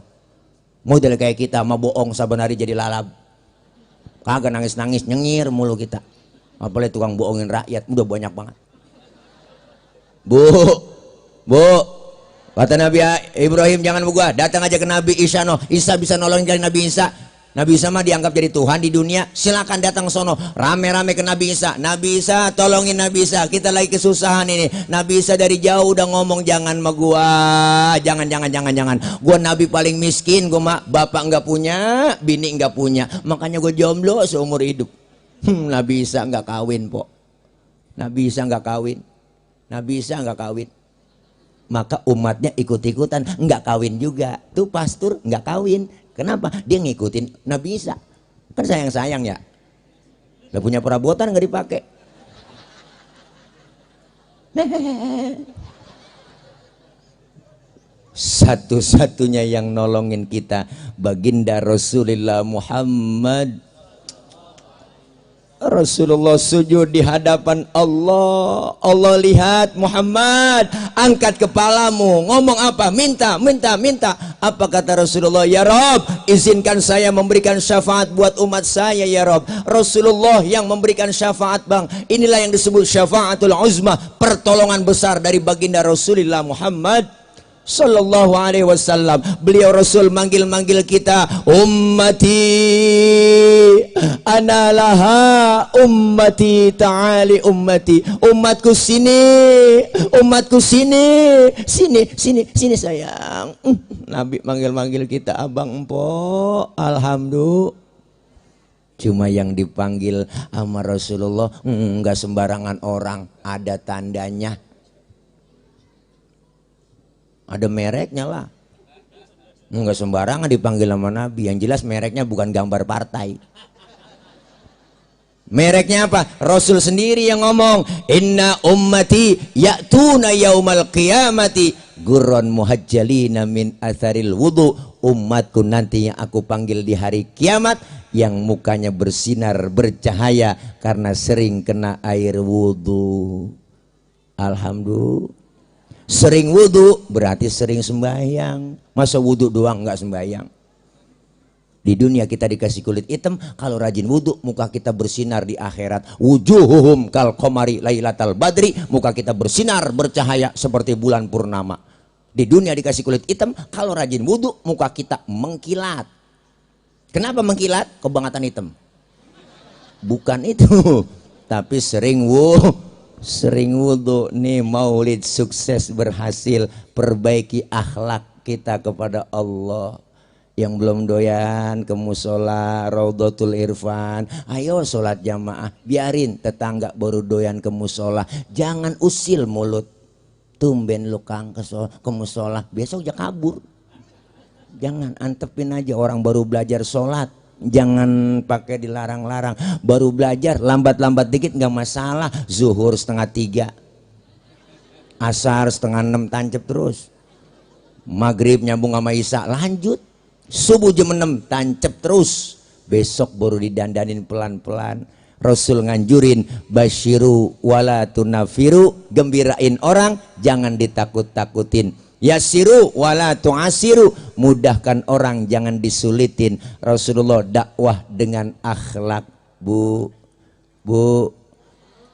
Model kayak kita mah bohong saban hari jadi lalab. Kagak nangis-nangis, nyengir mulu kita. Apalagi tukang bohongin rakyat, udah banyak banget. Bu, kata Nabi Ibrahim jangan sama gua, datang aja ke Nabi Isa no. Isa bisa nolongin kali Nabi Isa. Nabi Isa mah dianggap jadi Tuhan di dunia. Silakan datang sono, rame-rame ke Nabi Isa. Nabi Isa tolongin Nabi Isa, kita lagi kesusahan ini. Nabi Isa dari jauh udah ngomong jangan sama gua, jangan. Gua Nabi paling miskin, gua mah bapak nggak punya, bini nggak punya, makanya gua jomblo seumur hidup. Nabi Isa nggak kawin po. Nabi Isa nggak kawin, Nabi Isa nggak kawin, maka umatnya ikut-ikutan nggak kawin juga. Tuh pastor nggak kawin, kenapa? Dia ngikutin Nabi Isa, kan sayang-sayang ya. Lah punya perabotan nggak dipakai. Satu-satunya yang nolongin kita baginda Rasulullah Muhammad. Rasulullah sujud di hadapan Allah. Allah lihat, Muhammad, angkat kepalamu. Ngomong apa? Minta, minta, minta. Apa kata Rasulullah? Ya Rob, izinkan saya memberikan syafaat buat umat saya ya Rob. Rasulullah yang memberikan syafaat, bang. Inilah yang disebut syafaatul uzma, pertolongan besar dari baginda Rasulullah Muhammad Sallallahu alaihi wasallam. Beliau Rasul manggil-manggil kita, ummati ana laha, ummati ta'ali ummati. Umatku sini, umatku sini, sini, sini, sini sayang. Nabi manggil-manggil kita abang empok. Alhamdulillah. Cuma yang dipanggil sama Rasulullah enggak sembarangan orang, ada tandanya. Ada mereknya lah. Enggak sembarangan dipanggil sama Nabi. Yang jelas mereknya bukan gambar partai. Mereknya apa? Rasul sendiri yang ngomong, inna ummati ya'tuna yaumal qiyamati gurran muhajjalina min atharil wudu. Umatku nanti yang aku panggil di hari kiamat yang mukanya bersinar bercahaya karena sering kena air wudu. Alhamdulillah. Sering wudu berarti sering sembahyang. Masa wudu doang nggak sembahyang? Di dunia kita dikasih kulit hitam, kalau rajin wudu muka kita bersinar di akhirat. Wujuhuhum kal qamari lailatal badri, muka kita bersinar bercahaya seperti bulan purnama. Di dunia dikasih kulit hitam, kalau rajin wudu muka kita mengkilat. Kenapa mengkilat? Kebangetan hitam. Bukan itu, tapi sering wudu. Nih maulid sukses berhasil, perbaiki akhlak kita kepada Allah. Yang belum doyan ke musola Raudhatul Irfan, ayo sholat jamaah. Biarin tetangga baru doyan ke musola, jangan usil mulut. Tumben lu kang ke musola, besok aja kabur. Jangan, antepin aja. Orang baru belajar sholat, jangan pakai dilarang-larang. Baru belajar lambat-lambat dikit nggak masalah. Zuhur 2:30, asar 5:30 tancep terus, maghrib nyambung sama isya lanjut, subuh jam 6 tancep terus. Besok baru didandanin pelan-pelan. Rasul nganjurin, basyiru wala tunafiru, gembirain orang jangan ditakut-takutin. Yasiru wala tu'asiru, mudahkan orang jangan disulitin. Rasulullah dakwah dengan akhlak. Bu,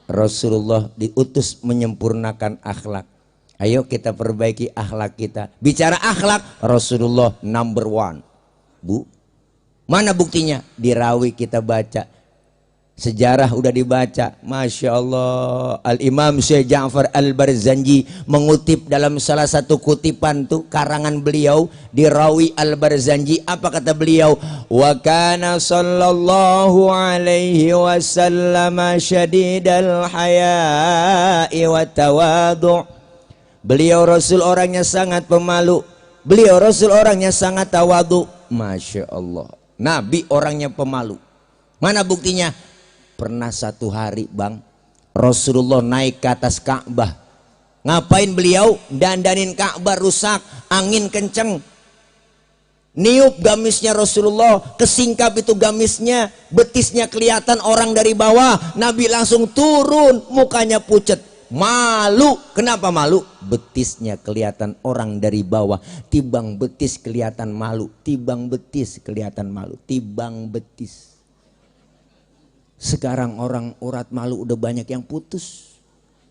Rasulullah diutus menyempurnakan akhlak. Ayo kita perbaiki akhlak kita. Bicara akhlak, Rasulullah number one. Bu, mana buktinya? Di Rawi kita baca. Sejarah udah dibaca, Masya Allah. Al-Imam Syekh Ja'far Al-Barzanji mengutip dalam salah satu kutipan tuh karangan beliau di Rawi Al-Barzanji. Apa kata beliau? Wa kana sallallahu alaihi wasallam syadidal haya'i wa tawadu'. Beliau Rasul orangnya sangat pemalu. Beliau Rasul orangnya sangat tawadu. Masya Allah. Nabi orangnya pemalu. Mana buktinya? Pernah satu hari bang, Rasulullah naik ke atas Ka'bah. Ngapain beliau? Dandanin Ka'bah rusak, angin kenceng, niup gamisnya Rasulullah, kesingkap itu gamisnya, betisnya kelihatan orang dari bawah. Nabi langsung turun, mukanya pucet, malu. Kenapa malu? Betisnya kelihatan orang dari bawah. Tibang betis kelihatan malu, tibang betis kelihatan malu, tibang betis. Sekarang orang urat malu udah banyak yang putus.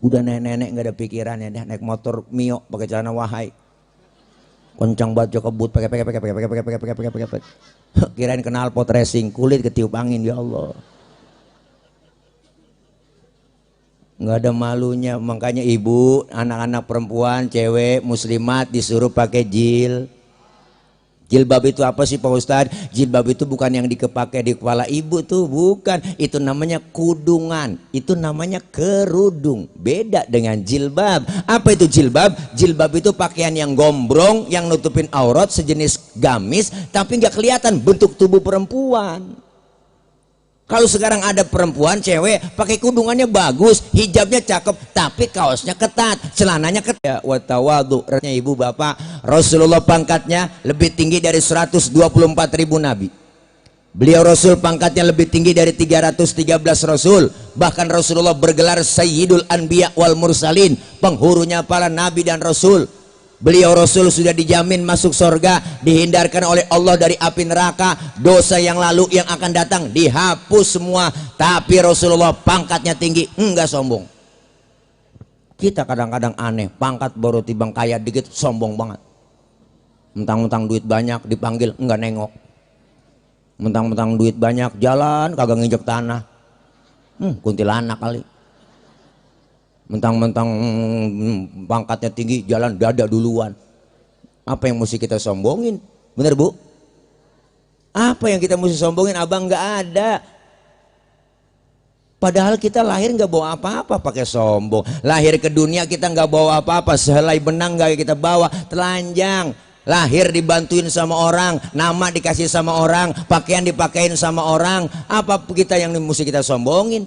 Udah nenek-nenek gak ada pikirannya, naik motor Mio pakai celana wahai, kencang banget kebut pakai. Kirain kenal pot racing, kulit ketiup angin. Ya Allah, nggak ada malunya. Makanya ibu, anak-anak perempuan, cewek muslimat disuruh pakai jil. Jilbab itu apa sih Pak Ustadz? Jilbab itu bukan yang dipakai di kepala ibu tuh, bukan. Itu namanya kudungan, itu namanya kerudung. Beda dengan jilbab. Apa itu jilbab? Jilbab itu pakaian yang gombrong, yang nutupin aurat, sejenis gamis, tapi nggak kelihatan bentuk tubuh perempuan. Kalau sekarang ada perempuan cewek pakai kudungannya bagus, hijabnya cakep, tapi kaosnya ketat, celananya ketat. Ya, watawadu, ibu bapak, Rasulullah pangkatnya lebih tinggi dari 124.000 nabi. Beliau Rasul pangkatnya lebih tinggi dari 313 Rasul. Bahkan Rasulullah bergelar Sayyidul Anbiya wal Mursalin, penghurunya para nabi dan Rasul. Beliau Rasul sudah dijamin masuk surga, dihindarkan oleh Allah dari api neraka, dosa yang lalu yang akan datang dihapus semua. Tapi Rasulullah pangkatnya tinggi, enggak sombong. Kita kadang-kadang aneh, pangkat baru tibang kaya dikit sombong banget. Mentang-mentang duit banyak dipanggil enggak nengok. Mentang-mentang duit banyak jalan kagak nginjek tanah. Kuntilanak kali. Mentang-mentang pangkatnya tinggi jalan dada duluan. Apa yang mesti kita sombongin? Bener Bu? Apa yang kita mesti sombongin? Abang nggak ada. Padahal kita lahir nggak bawa apa-apa pakai sombong. Lahir ke dunia kita nggak bawa apa-apa, sehelai benang nggak kita bawa, telanjang. Lahir dibantuin sama orang, nama dikasih sama orang, pakaian dipakein sama orang. Apa kita yang mesti kita sombongin?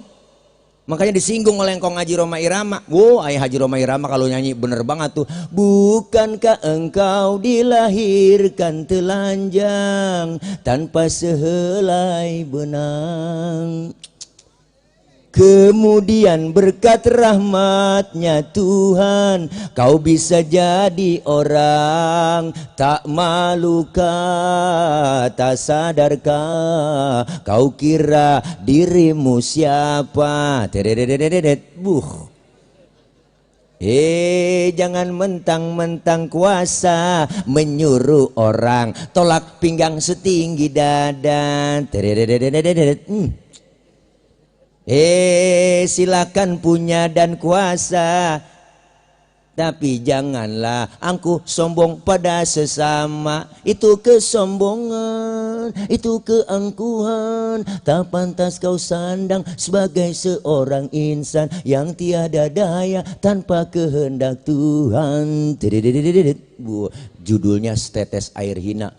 Makanya disinggung oleh engkau Haji Roma Irama. Wow, ayah Haji Roma Irama kalau nyanyi bener banget tuh. Bukankah engkau dilahirkan telanjang tanpa sehelai benang? Kemudian berkat rahmatnya Tuhan kau bisa jadi orang. Tak malukah, tak sadarkah kau kira dirimu siapa? Jangan mentang-mentang kuasa menyuruh orang tolak pinggang setinggi dada. Silakan punya dan kuasa, tapi janganlah angkuh sombong pada sesama. Itu kesombongan, itu keangkuhan. Tak pantas kau sandang sebagai seorang insan yang tiada daya tanpa kehendak Tuhan. Judulnya Setetes Air Hina,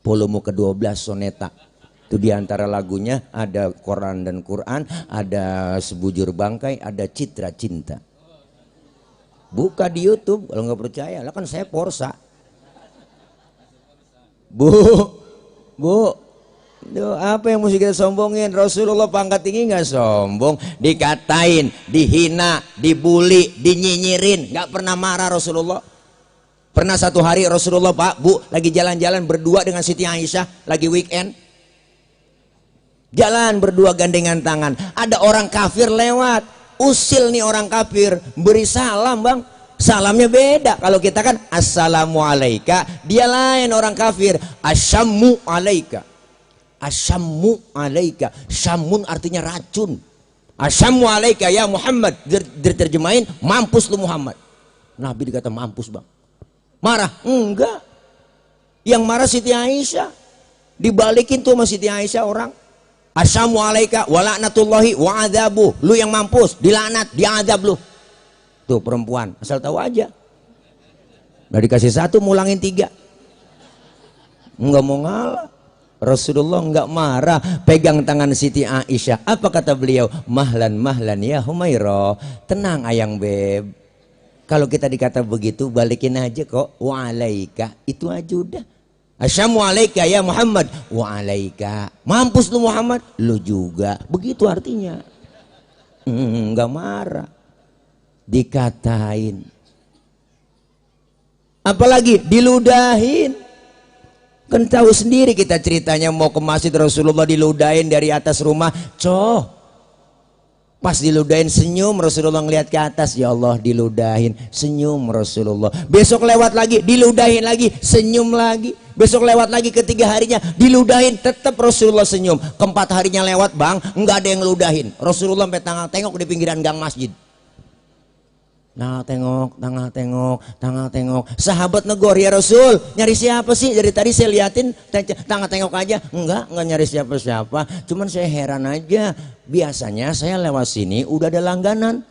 volume ke-12 soneta. Itu diantara lagunya ada Quran dan Quran, ada Sebujur Bangkai, ada Citra Cinta. Buka di YouTube kalau nggak percaya, lah kan saya Porsa. Bu, apa yang mesti kita sombongin? Rasulullah pangkat tinggi nggak sombong, dikatain, dihina, dibully, dinyinyirin, nggak pernah marah Rasulullah. Pernah satu hari Rasulullah Pak, Bu, lagi jalan-jalan berdua dengan Siti Aisyah, lagi weekend. Jalan berdua gandengan tangan, ada orang kafir lewat, usil nih orang kafir, beri salam bang, salamnya beda. Kalau kita kan assalamualaika, dia lain orang kafir, asyammu alaika, asyammu alaika, syamun artinya racun, asyammu alaika ya Muhammad, diterjemahin mampus lu Muhammad. Nabi dikata mampus bang, marah? Enggak, yang marah Siti Aisyah, dibalikin tuh sama Siti Aisyah orang. Asyamu alaika wa la'natullahi wa adzabuh. Lu yang mampus, dilaknat, diazab lu. Tuh perempuan, asal tahu aja. Udah dikasih satu, mulangin 3. Enggak mau ngalah. Rasulullah enggak marah, pegang tangan Siti Aisyah. Apa kata beliau? Mahlan mahlan ya Humairah. Tenang ayang beb. Kalau kita dikata begitu, balikin aja kok. Wa alaika, itu aja udah. Asyamu alaika ya Muhammad, wa alaika, mampus lu Muhammad, lu juga. Begitu artinya. Enggak marah, dikatain, apalagi diludahin. Kan tahu sendiri kita ceritanya mau ke masjid, Rasulullah diludahin dari atas rumah. Pas diludahin senyum, Rasulullah ngelihat ke atas, ya Allah diludahin, senyum Rasulullah. Besok lewat lagi, diludahin lagi, senyum lagi. Besok lewat lagi, ketiga harinya diludahin, tetap Rasulullah senyum. Keempat harinya lewat bang, nggak ada yang ngeludahin. Rasulullah sampai tengok di pinggiran gang masjid. Tengah tengok. Sahabat negor, ya Rasul, nyari siapa sih? Dari tadi saya liatin tengah tengok aja. Enggak nyari siapa-siapa. Cuman saya heran aja. Biasanya saya lewat sini udah ada langganan.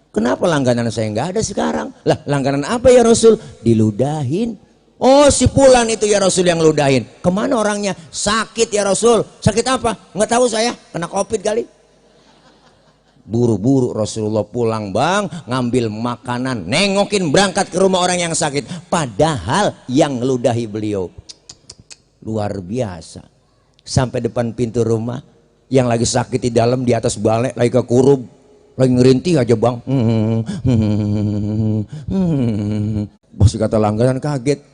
Kenapa langganan saya nggak ada sekarang? Lah, langganan apa ya Rasul? Diludahin. Oh, si Fulan itu ya Rasul yang ludahin. Kemana orangnya? Sakit ya Rasul. Sakit apa? Nggak tahu saya. Kena COVID kali. Buru-buru Rasulullah pulang bang, ngambil makanan, nengokin berangkat ke rumah orang yang sakit. Padahal yang ngeludahi beliau. Luar biasa. Sampai depan pintu rumah, yang lagi sakit di dalam di atas balai, lagi kekurub, lagi ngerintih aja bang. Masih kata langganan kaget.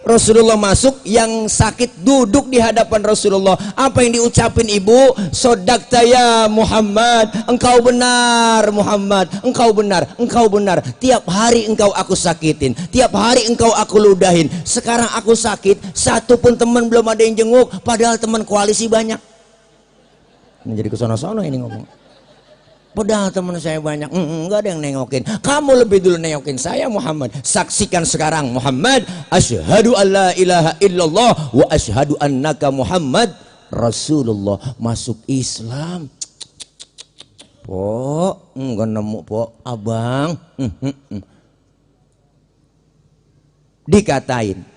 Rasulullah masuk, yang sakit duduk di hadapan Rasulullah. Apa yang diucapin ibu? Sodakta ya Muhammad, engkau benar Muhammad, engkau benar. Tiap hari engkau aku sakitin, tiap hari engkau aku ludahin. Sekarang aku sakit, satu pun teman belum ada yang jenguk, padahal teman koalisi banyak. Ini jadi kesono-sono ini ngomong. Padahal teman saya banyak, enggak ada yang nengokin. Kamu lebih dulu nengokin saya Muhammad. Saksikan sekarang Muhammad, asyhadu alla ilaha illallah wa asyhadu annaka Muhammad Rasulullah. Masuk Islam. Po, enggak nemu po, abang. Dikatain,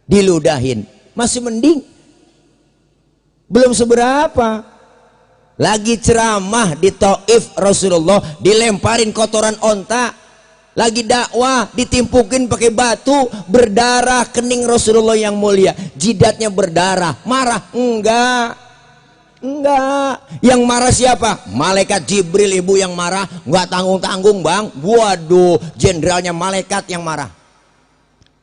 diludahin, masih mending. Belum seberapa. Lagi ceramah di Taif Rasulullah dilemparin kotoran onta. Lagi dakwah ditimpukin pakai batu, berdarah kening Rasulullah yang mulia. Jidatnya berdarah. Marah? Enggak. Yang marah siapa? Malaikat Jibril ibu yang marah. Enggak tanggung-tanggung bang. Waduh, jenderalnya malaikat yang marah.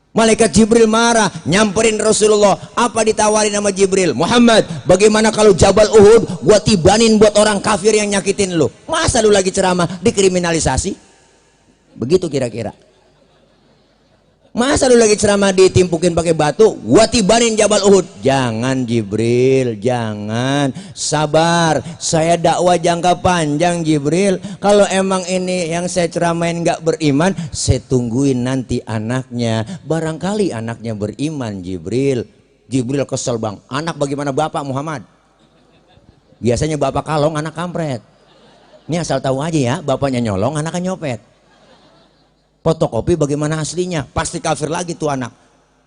Malaikat Jibril marah, nyamperin Rasulullah. Apa ditawarin sama Jibril? Muhammad, bagaimana kalau Jabal Uhud gua tibanin buat orang kafir yang nyakitin lu? Masa lu lagi ceramah dikriminalisasi? Begitu kira-kira. Masa lu lagi ceramah ditimpukin pakai batu, gua tibanin Jabal Uhud? Jangan Jibril, jangan. Sabar, saya dakwah jangka panjang Jibril. Kalau emang ini yang saya ceramain nggak beriman, saya tungguin nanti anaknya. Barangkali anaknya beriman Jibril. Jibril kesel bang, anak bagaimana bapak Muhammad? Biasanya bapak kalong, anak kampret. Ini asal tahu aja ya, bapaknya nyolong, anaknya nyopet. Fotokopi bagaimana aslinya? Pasti kafir lagi tuh anak.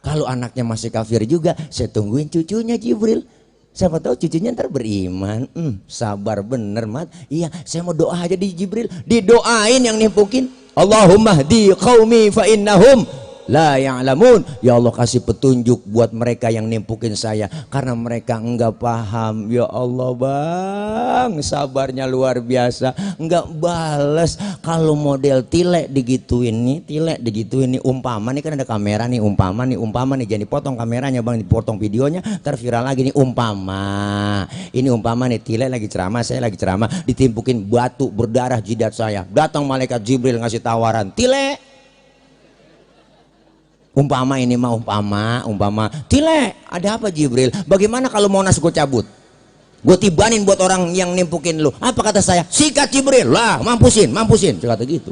Kalau anaknya masih kafir juga, saya tungguin cucunya Jibril. Siapa tahu cucunya ntar beriman. Sabar bener mat. Iya, saya mau doa aja di Jibril. Didoain yang nimpukin. Allahumma hdi qaumi fa innahum la ya'lamun. Ya Allah kasih petunjuk buat mereka yang nimpukin saya, karena mereka enggak paham. Ya Allah bang, sabarnya luar biasa. Enggak balas. Kalau model tilek digituin nih, umpama nih kan ada kamera nih, umpama nih, jangan dipotong kameranya bang, dipotong videonya, ntar viral lagi nih. Umpama nih tilek lagi ceramah, saya lagi ceramah, ditimpukin batu berdarah jidat saya. Datang malaikat Jibril ngasih tawaran, tilek. Umpama ini mah umpama. Tilek, ada apa Jibril? Bagaimana kalau Monas gue cabut? Gue tibanin buat orang yang nimpukin lu. Apa kata saya? Sikat Jibril. Lah, mampusin. Saya kata gitu.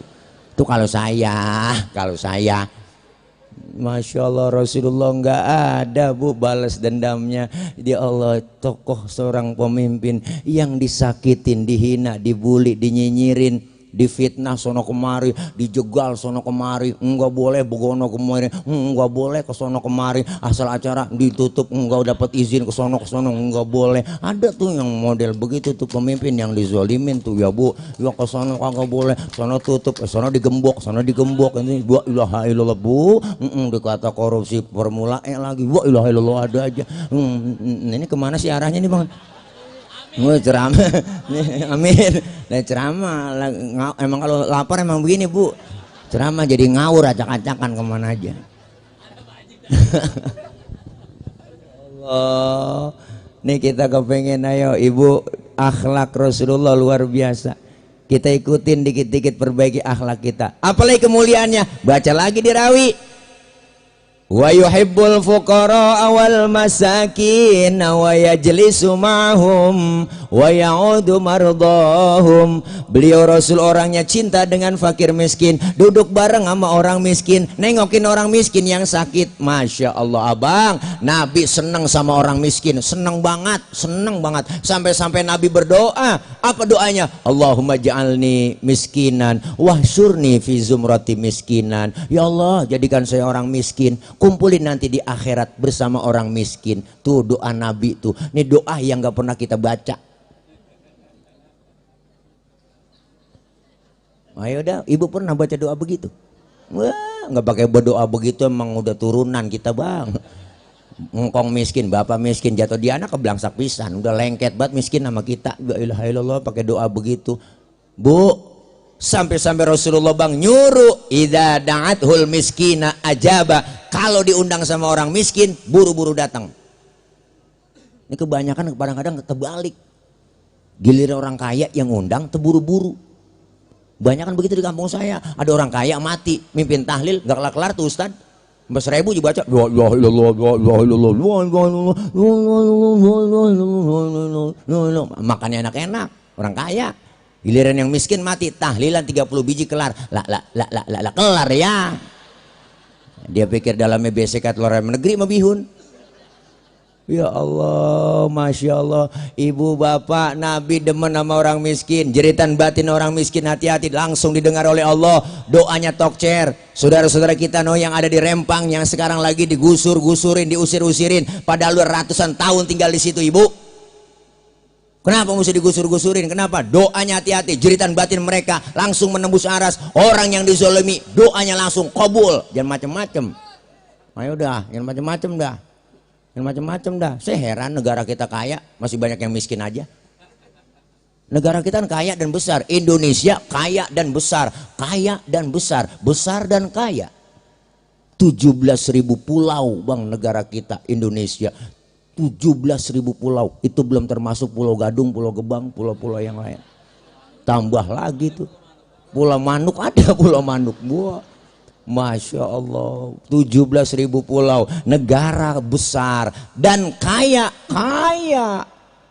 Itu kalau saya. Masya Allah, Rasulullah nggak ada bu balas dendamnya. Dia Allah, tokoh seorang pemimpin yang disakitin, dihina, dibully, dinyinyirin, difitnah sono kemari, dijegal sono kemari, enggak boleh begono kemari, enggak boleh ke sono kemari, asal acara ditutup enggak dapat izin ke sono enggak boleh. Ada tuh yang model begitu tuh pemimpin yang dizolimin tuh ya bu, ya ke sono kagak boleh, sono tutup, sono digembok, ini wa ilaha illallah bu, dikata korupsi formula E lagi, wa ilaha illallah ada aja. Ini kemana sih arahnya nih bang? Gue ceramah, amin. Nah ceramah, emang kalau lapar emang begini bu, ceramah jadi ngawur acak-acakan kemana aja. Allah, nih kita kepengen ayo ibu akhlak Rasulullah luar biasa. Kita ikutin dikit-dikit perbaiki akhlak kita. Apalagi kemuliaannya, baca lagi di Rawi. Wa yuhibbul fuqara wal masakin wa yajlisu ma'hum wa ya'udu mardahum. Beliau Rasul orangnya cinta dengan fakir miskin, duduk bareng sama orang miskin, nengokin orang miskin yang sakit. Masya Allah abang, Nabi senang sama orang miskin, senang banget, sampai-sampai Nabi berdoa. Apa doanya? Allahumma ja'alni miskinan wahsyurni fi zumrati miskinan. Ya Allah, jadikan saya orang miskin, kumpulin nanti di akhirat bersama orang miskin. Tuh doa Nabi tuh. Ini doa yang gak pernah kita baca. Ayo dah, ibu pernah baca doa begitu? Wah, nggak pakai berdoa begitu, emang udah turunan kita bang. Ngkong miskin, bapak miskin, jatuh di anak keblangsak pisan, udah lengket banget miskin sama kita. La ilaha illallah pakai doa begitu. Bu, sampai-sampai Rasulullah bang nyuruh, idza da'athul miskina ajaba. Kalau diundang sama orang miskin, buru-buru datang. Ini kebanyakan kadang-kadang terbalik. Giliran orang kaya yang undang terburu-buru. Banyak kan begitu di kampung saya. Ada orang kaya mati, mimpin tahlil gak kelar-kelar tuh Ustad. 1000 dibaca. Makannya enak-enak, orang kaya. Giliran yang miskin mati, tahlilan 30 biji kelar. Lah kelar ya. Dia pikir dalamnya besekat telur ayam negeri mah bihun. Ya Allah, Masya Allah. Ibu bapak Nabi demen sama orang miskin. Jeritan batin orang miskin, hati-hati, langsung didengar oleh Allah. Doanya tokcer. Saudara-saudara kita yang ada di Rempang, yang sekarang lagi digusur-gusurin, diusir-usirin, padahal ratusan tahun tinggal di situ ibu. Kenapa mesti digusur-gusurin? Kenapa? Doanya hati-hati, jeritan batin mereka langsung menembus aras. Orang yang dizolimi, doanya langsung kabul. Jangan macem-macem. Ayo dah, jangan macem-macem dah. Macam-macam dah. Saya heran negara kita kaya masih banyak yang miskin aja. Negara kita kan kaya dan besar. Indonesia kaya dan besar, kaya dan besar, besar dan kaya. 17.000 pulau bang negara kita Indonesia. 17.000 pulau. Itu belum termasuk Pulau Gadung, Pulau Gebang, pulau-pulau yang lain. Tambah lagi tuh. Pulau Manuk ada, Pulau Manuk. Wah. Masya Allah, 17.000 pulau, negara besar dan kaya.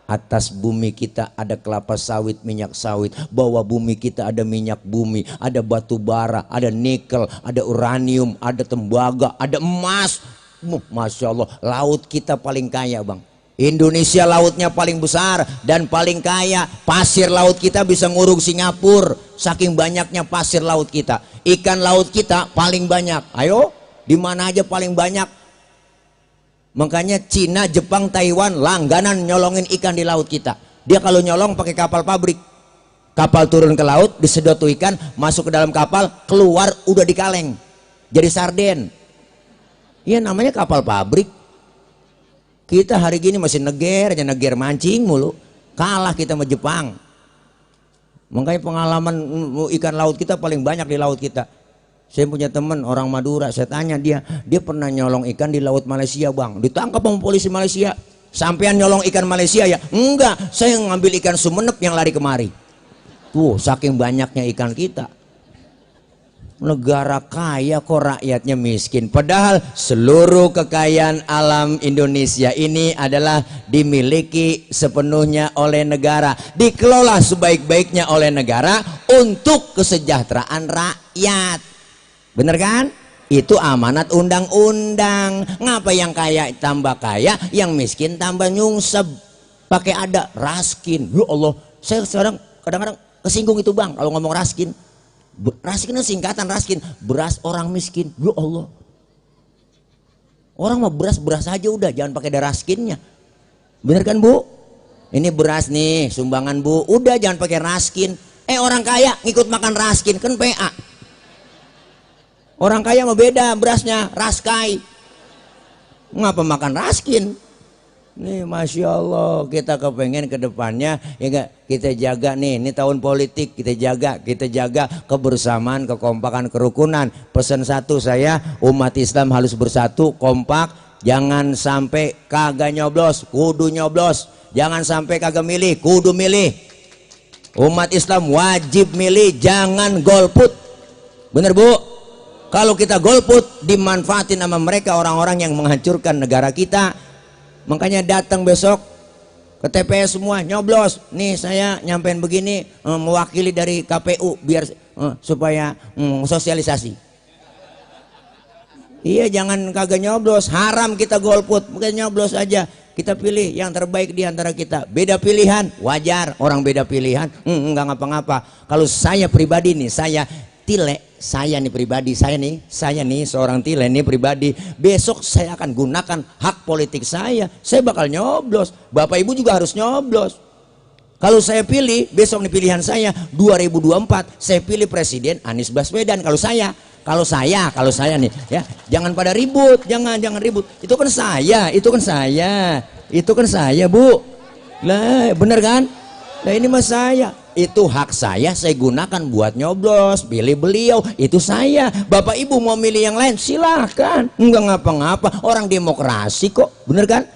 Atas bumi kita ada kelapa sawit, minyak sawit. Bawah bumi kita ada minyak bumi, ada batu bara, ada nikel, ada uranium, ada tembaga, ada emas. Masya Allah, laut kita paling kaya bang. Indonesia lautnya paling besar dan paling kaya. Pasir laut kita bisa ngurung Singapura. Saking banyaknya pasir laut kita. Ikan laut kita paling banyak. Ayo, di mana aja paling banyak. Makanya Cina, Jepang, Taiwan langganan nyolongin ikan di laut kita. Dia kalau nyolong pakai kapal pabrik. Kapal turun ke laut, disedot tuh ikan, masuk ke dalam kapal, keluar udah di kaleng. Jadi sarden. Iya namanya kapal pabrik. Kita hari gini masih neger mancing mulu. Kalah kita sama Jepang. Makanya pengalaman ikan laut kita paling banyak di laut kita. Saya punya teman orang Madura, saya tanya dia pernah nyolong ikan di laut Malaysia bang. Ditangkap sama polisi Malaysia. Sampean nyolong ikan Malaysia ya? Enggak, saya ngambil ikan Sumenep yang lari kemari. Tuh saking banyaknya ikan kita. Negara kaya kok rakyatnya miskin. Padahal seluruh kekayaan alam Indonesia ini adalah dimiliki sepenuhnya oleh negara, dikelola sebaik-baiknya oleh negara untuk kesejahteraan rakyat. Bener kan? Itu amanat undang-undang. Ngapa yang kaya tambah kaya, yang miskin tambah nyungsep? Pakai ada raskin. Ya Allah, saya sekarang kadang-kadang kesinggung itu bang kalau ngomong raskin. Raskin itu singkatan raskin, beras orang miskin. Ya Allah, orang mau beras aja udah, jangan pakai ada raskinnya. Bener kan bu? Ini beras nih sumbangan bu, udah jangan pakai raskin. Orang kaya ngikut makan raskin kan PA. Orang kaya mah beda berasnya, raskai. Ngapa makan raskin? Nih Masya Allah, kita kepengen ke depannya ya gak, kita jaga nih, ini tahun politik, kita jaga kebersamaan, kekompakan, kerukunan. Pesan satu saya, umat Islam harus bersatu, kompak, jangan sampai kagak nyoblos, kudu nyoblos, jangan sampai kagak milih, kudu milih. Umat Islam wajib milih, jangan golput. Bener bu? Kalau kita golput, dimanfaatin sama mereka orang-orang yang menghancurkan negara kita. Makanya datang besok ke TPS semua nyoblos. Nih saya nyampein begini, mewakili dari KPU biar supaya sosialisasi. Iya, jangan kagak nyoblos, haram kita golput, bukan nyoblos aja. Kita pilih yang terbaik di antara kita. Beda pilihan, wajar orang beda pilihan, enggak ngapa-ngapa. Kalau saya pribadi nih, saya nih pribadi, saya nih seorang Tile nih pribadi, besok saya akan gunakan hak politik saya bakal nyoblos. Bapak Ibu juga harus nyoblos. Kalau saya pilih, besok nih pilihan saya 2024, saya pilih Presiden Anies Baswedan. Kalau saya nih ya, jangan pada ribut, jangan ribut. Itu kan saya, Bu. Lah, bener kan? Nah ini mas saya, itu hak saya gunakan buat nyoblos, pilih beliau, itu saya. Bapak Ibu mau milih yang lain silahkan, enggak ngapa-ngapa, orang demokrasi kok, bener kan?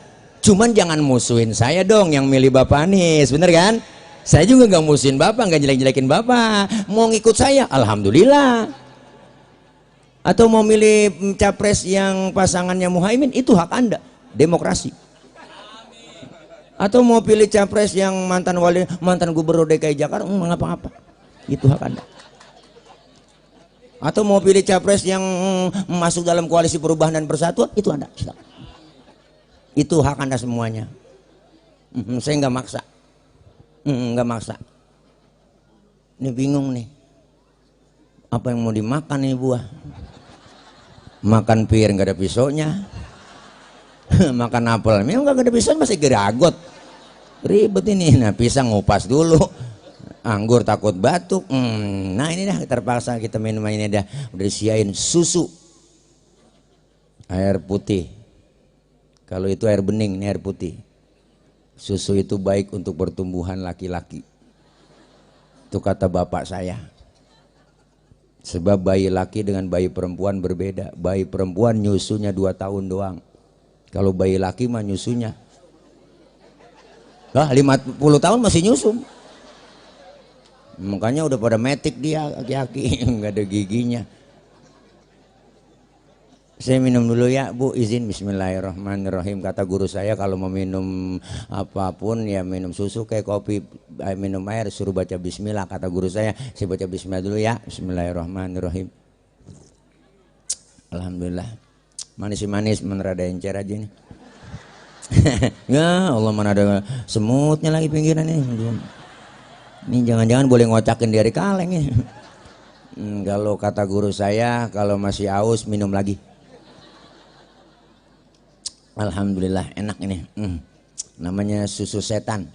Cuman jangan musuhin saya dong yang milih Bapak Anies, bener kan? Saya juga nggak musuhin Bapak, nggak jelek-jelekin Bapak. Mau ngikut saya, alhamdulillah. Atau mau milih capres yang pasangannya Muhaimin, itu hak Anda, demokrasi. Atau mau pilih capres yang mantan gubernur DKI Jakarta, ngapa-ngapa, itu hak Anda. Atau mau pilih capres yang masuk dalam koalisi perubahan dan persatuan, itu Anda, silakan. Itu hak Anda semuanya. Saya nggak maksa, Ini bingung nih, apa yang mau dimakan nih buah? Makan pir nggak ada pisaunya. Makan apel memang nggak ada pisau, masih geragot, ribet ini. Nah pisang ngupas dulu, anggur takut batuk. Nah ini dah terpaksa kita minum ini dah. Udah disiain susu, air putih. Kalau itu air bening, ini air putih. Susu itu baik untuk pertumbuhan laki-laki, itu kata bapak saya. Sebab bayi laki dengan bayi perempuan berbeda. Bayi perempuan nyusunya 2 tahun doang. Kalau bayi laki mah nyusunya 50 tahun masih nyusu. Makanya udah pada metik dia aki-aki, nggak ada giginya. Saya minum dulu ya Bu, izin. Bismillahirrahmanirrahim. Kata guru saya kalau mau minum apapun ya minum susu kayak kopi, minum air suruh baca bismillah. Kata guru saya baca bismillah dulu ya. Bismillahirrahmanirrahim. Alhamdulillah. Manis-manis, menerada encer aja nih. Ya Allah, mana ada semutnya lagi pinggiran nih. Ini jangan-jangan boleh ngocakin dari kaleng ya. Kalau kata guru saya, kalau masih aus minum lagi. Alhamdulillah enak ini. Namanya susu setan.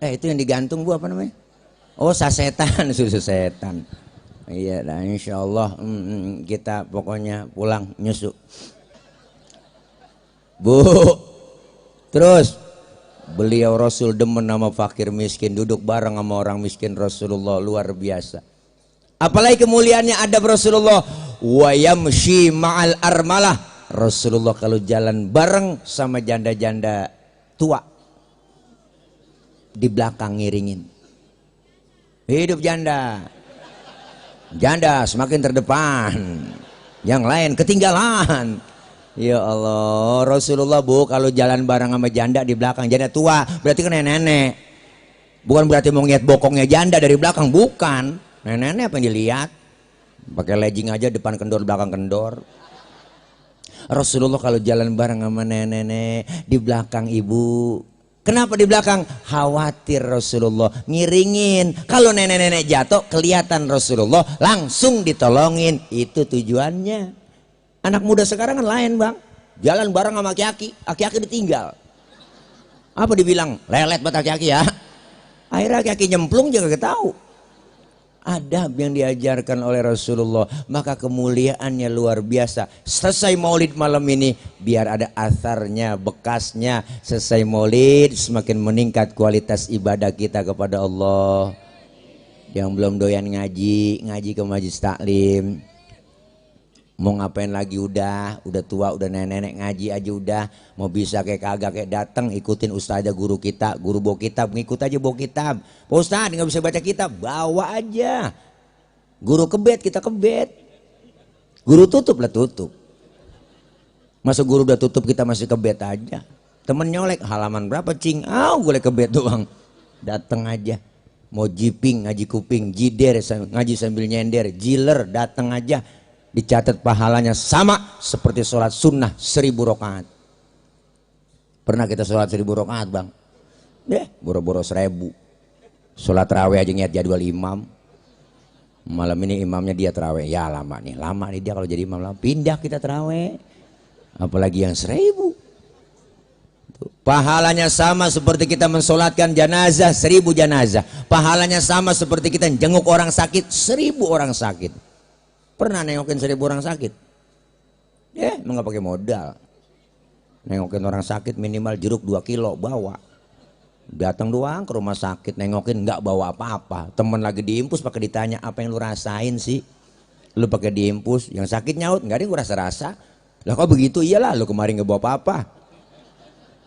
Itu yang digantung Bu, apa namanya? Oh sasetan, susu setan. Iya, dan insya Allah kita pokoknya pulang nyusu. Bu, terus beliau Rasul demen nama fakir miskin, duduk bareng sama orang miskin Rasulullah, luar biasa. Apalagi kemuliaannya adab Rasulullah. Wa yamshi ma'al armalah. Rasulullah kalau jalan bareng sama janda-janda tua, di belakang ngiringin. Hidup janda. Janda semakin terdepan, yang lain ketinggalan. Ya Allah, Rasulullah Bu kalau jalan bareng sama janda di belakang, janda tua berarti kan nenek. Bukan berarti mau ngeliat bokongnya janda dari belakang, bukan. Nenek apa yang dilihat? Pakai legging aja, depan kendor belakang kendor. Rasulullah kalau jalan bareng sama nenek di belakang ibu. Kenapa di belakang? Khawatir Rasulullah ngiringin. Kalau nenek-nenek jatuh kelihatan Rasulullah langsung ditolongin. Itu tujuannya. Anak muda sekarang kan lain Bang. Jalan bareng sama aki-aki, aki-aki ditinggal. Apa dibilang? Lelet buat aki-aki ya. Akhirnya aki-aki nyemplung juga gak tahu. Adab yang diajarkan oleh Rasulullah, maka kemuliaannya luar biasa. Selesai maulid malam ini biar ada asarnya, bekasnya. Selesai maulid semakin meningkat kualitas ibadah kita kepada Allah. Yang belum doyan ngaji ke majlis taklim. Mau ngapain lagi udah tua, udah nenek-nenek ngaji aja udah. Mau bisa kayak kagak kayak datang ikutin ustazah guru kita, guru bawa kitab, ngikut aja bawa kitab. Pak Ustaz nggak bisa baca kitab, bawa aja. Guru kebet, kita kebet. Guru tutup lah tutup. Masa guru udah tutup kita masih kebet aja. Temen nyolek, halaman berapa cing? Gue ke bed doang. Dateng aja. Mau jiping, ngaji kuping, jider, ngaji sambil nyender, jiler, dateng aja. Dicatat pahalanya sama seperti sholat sunnah 1000 rakaat. Pernah kita sholat 1000 rakaat bang? Boro-boro 1000. Sholat tarawih aja niat jadwal imam. Malam ini imamnya dia tarawih. Ya lama nih dia kalau jadi imam lama. Pindah kita tarawih. Apalagi yang 1000. Pahalanya sama seperti kita mensolatkan jenazah 1000 jenazah. Pahalanya sama seperti kita jenguk orang sakit 1000 orang sakit. Pernah nengokin 1000 orang sakit? Emang gak pakai modal. Nengokin orang sakit minimal jeruk 2 kilo bawa. Datang doang ke rumah sakit nengokin nggak bawa apa-apa. Temen lagi diimpus pakai ditanya apa yang lu rasain sih? Lu pakai diimpus, yang sakit nyaut nggak ada yang gue rasa-rasa. Lah kok begitu? Iyalah lu kemarin nggak bawa apa-apa.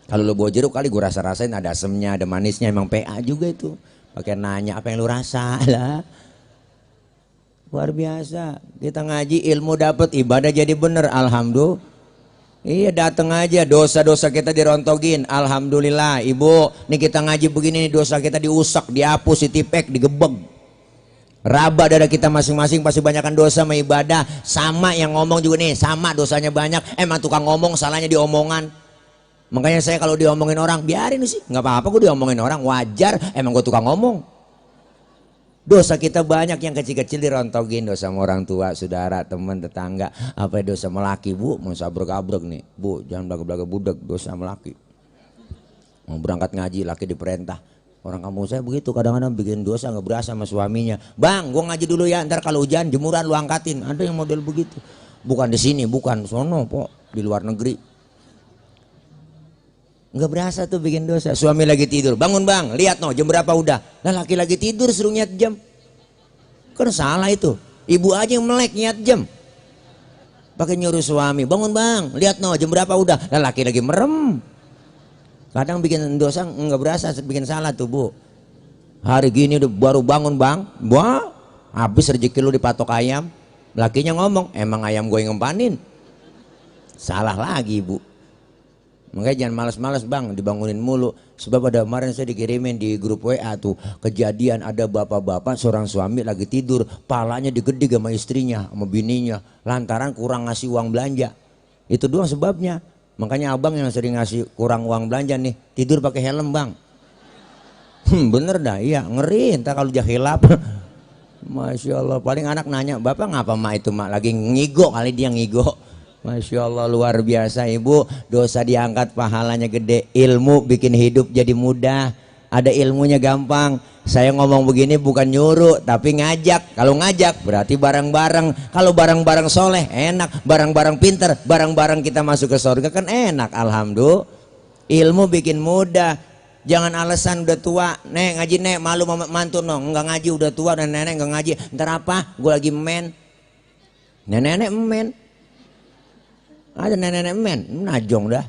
Kalau lu bawa jeruk kali gue rasa-rasain ada asemnya, ada manisnya, emang PA juga itu. Pakai nanya apa yang lu rasa lah. Luar biasa. Kita ngaji ilmu dapat, ibadah jadi bener, alhamdulillah. Iya dateng aja, dosa-dosa kita dirontogin. Alhamdulillah ibu, nih kita ngaji begini nih, dosa kita diusak, dihapus, ditipek, digebeg. Raba dada kita masing-masing pasti banyakkan dosa sama ibadah. Sama yang ngomong juga nih, sama dosanya banyak. Emang tukang ngomong salahnya diomongan. Makanya saya kalau diomongin orang, biarin sih, nggak apa-apa gue diomongin orang, wajar. Emang gue tukang ngomong. Dosa kita banyak yang kecil-kecil dirontogin, dosa sama orang tua, saudara, teman, tetangga. Apa dosa sama laki, bu, mau sabrek-abrek nih, bu, jangan belaga-belaga budak, dosa sama laki. Mau berangkat ngaji, laki diperintah. Orang kampung saya begitu, kadang-kadang bikin dosa nggak berasa sama suaminya. Bang, gua ngaji dulu ya, ntar kalau hujan jemuran lu angkatin. Ada yang model begitu. Bukan di sini, bukan sono, po, di luar negeri. Nggak berasa tuh bikin dosa. Suami lagi tidur, bangun bang, lihat no jam berapa udah. Lah laki lagi tidur suruh niat jam. Kan salah itu. Ibu aja yang melek niat jam. Pakai nyuruh suami, bangun bang, lihat no jam berapa udah. Lah laki lagi merem. Kadang bikin dosa nggak berasa, bikin salah tuh bu. Hari gini udah baru bangun bang, wah habis rezeki lu dipatok ayam. Lakinya ngomong, emang ayam gue yang ngempanin. Salah lagi bu. Makanya jangan malas-malas bang dibangunin mulu. Sebab ada kemarin saya dikirimin di grup WA tuh kejadian ada bapak-bapak seorang suami lagi tidur, palanya digedeg sama istrinya sama bininya lantaran kurang ngasih uang belanja. Itu doang sebabnya. Makanya abang yang sering ngasih kurang uang belanja nih tidur pakai helm bang. Bener dah, iya ngeri entar kalau jahilap. Masya Allah, paling anak nanya bapak ngapa mak itu mak lagi ngigo kali dia ngigo. Masya Allah luar biasa ibu, dosa diangkat pahalanya gede, ilmu bikin hidup jadi mudah, ada ilmunya gampang. Saya ngomong begini bukan nyuruh tapi ngajak. Kalau ngajak berarti bareng-bareng. Kalau bareng-bareng soleh enak, bareng-bareng pinter, bareng-bareng kita masuk ke surga kan enak. Alhamdulillah ilmu bikin mudah. Jangan alasan udah tua, nek ngaji nek malu mantu no, nggak ngaji udah tua dan nenek nggak ngaji. Ntar apa? Gue lagi men, nenek men. Ada nenek men, najong dah.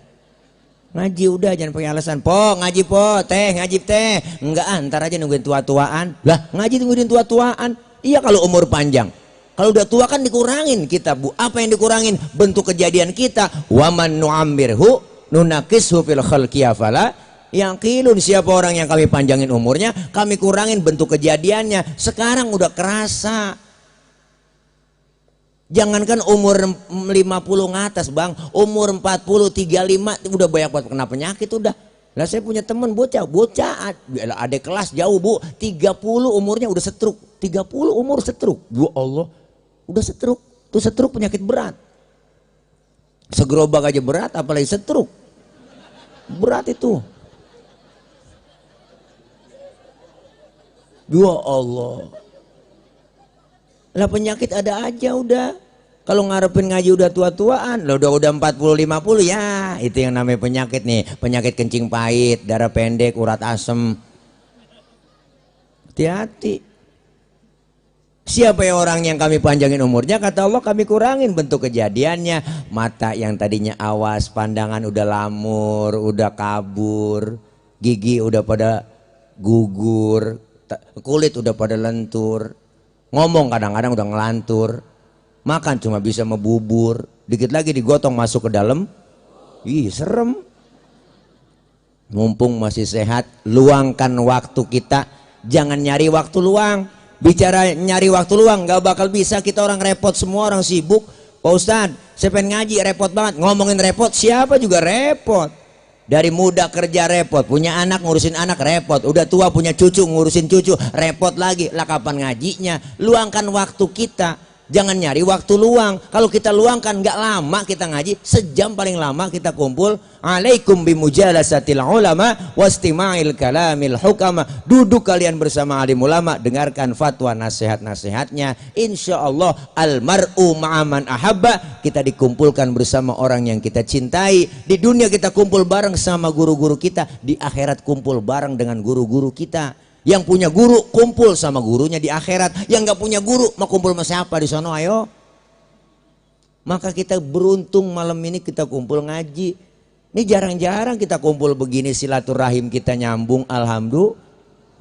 Ngaji udah jangan pakai alasan. Po ngaji po, teh ngaji teh. Enggak ntar aja nungguin tua-tuaan. Lah ngaji nungguin tua-tuaan. Iya kalau umur panjang. Kalau udah tua kan dikurangin kita bu. Apa yang dikurangin? Bentuk kejadian kita. Waman nu'ammirhu nunakishu fil khalqi afala yaqilun. Siapa orang yang kami panjangin umurnya, kami kurangin bentuk kejadiannya. Sekarang udah kerasa. Jangankan umur 50 ngatas bang, umur 40, 35 udah banyak banget kena penyakit udah. Lah saya punya temen bocah, ada kelas jauh bu, 30 umurnya udah setruk, 30 umur setruk. Ya Allah, udah setruk, tuh setruk penyakit berat. Segerobak aja berat, apalagi setruk. Berat itu. Ya Allah. Lah penyakit ada aja udah. Kalau ngarepin ngaji udah tua-tuaan, lo udah 40-50 ya, itu yang namanya penyakit nih, penyakit kencing pahit, darah pendek, urat asem. Hati-hati. Siapa ya orang yang kami panjangin umurnya, kata Allah kami kurangin bentuk kejadiannya. Mata yang tadinya awas, pandangan udah lamur, udah kabur, gigi udah pada gugur, kulit udah pada lentur. Ngomong kadang-kadang udah ngelantur, makan cuma bisa membubur, dikit lagi digotong masuk ke dalam, ih serem. mumpung masih sehat, luangkan waktu kita, jangan nyari waktu luang. Bicara nyari waktu luang nggak bakal bisa, kita orang repot, semua orang sibuk. Pak Ustadz, saya pengen ngaji, repot banget. Ngomongin repot, siapa juga repot. Dari muda kerja repot, punya anak ngurusin anak repot, udah tua punya cucu ngurusin cucu repot lagi. Lah kapan ngajinya? Luangkan waktu kita, jangan nyari waktu luang. Kalau kita luangkan nggak lama kita ngaji, sejam paling lama kita kumpul. Alaikum bimujalasatil ulama wastima'il kalamil hukama. Duduk kalian bersama alim ulama, dengarkan fatwa nasihat-nasihatnya. Insya Allah almar'u ma'aman ahabba, kita dikumpulkan bersama orang yang kita cintai. Di dunia kita kumpul bareng sama guru-guru kita, di akhirat kumpul bareng dengan guru-guru kita. Yang punya guru kumpul sama gurunya di akhirat, yang nggak punya guru mau kumpul sama siapa di sana? Ayo. Maka kita beruntung malam ini kita kumpul ngaji. Ini jarang-jarang kita kumpul begini, silaturahim kita nyambung, alhamdulillah.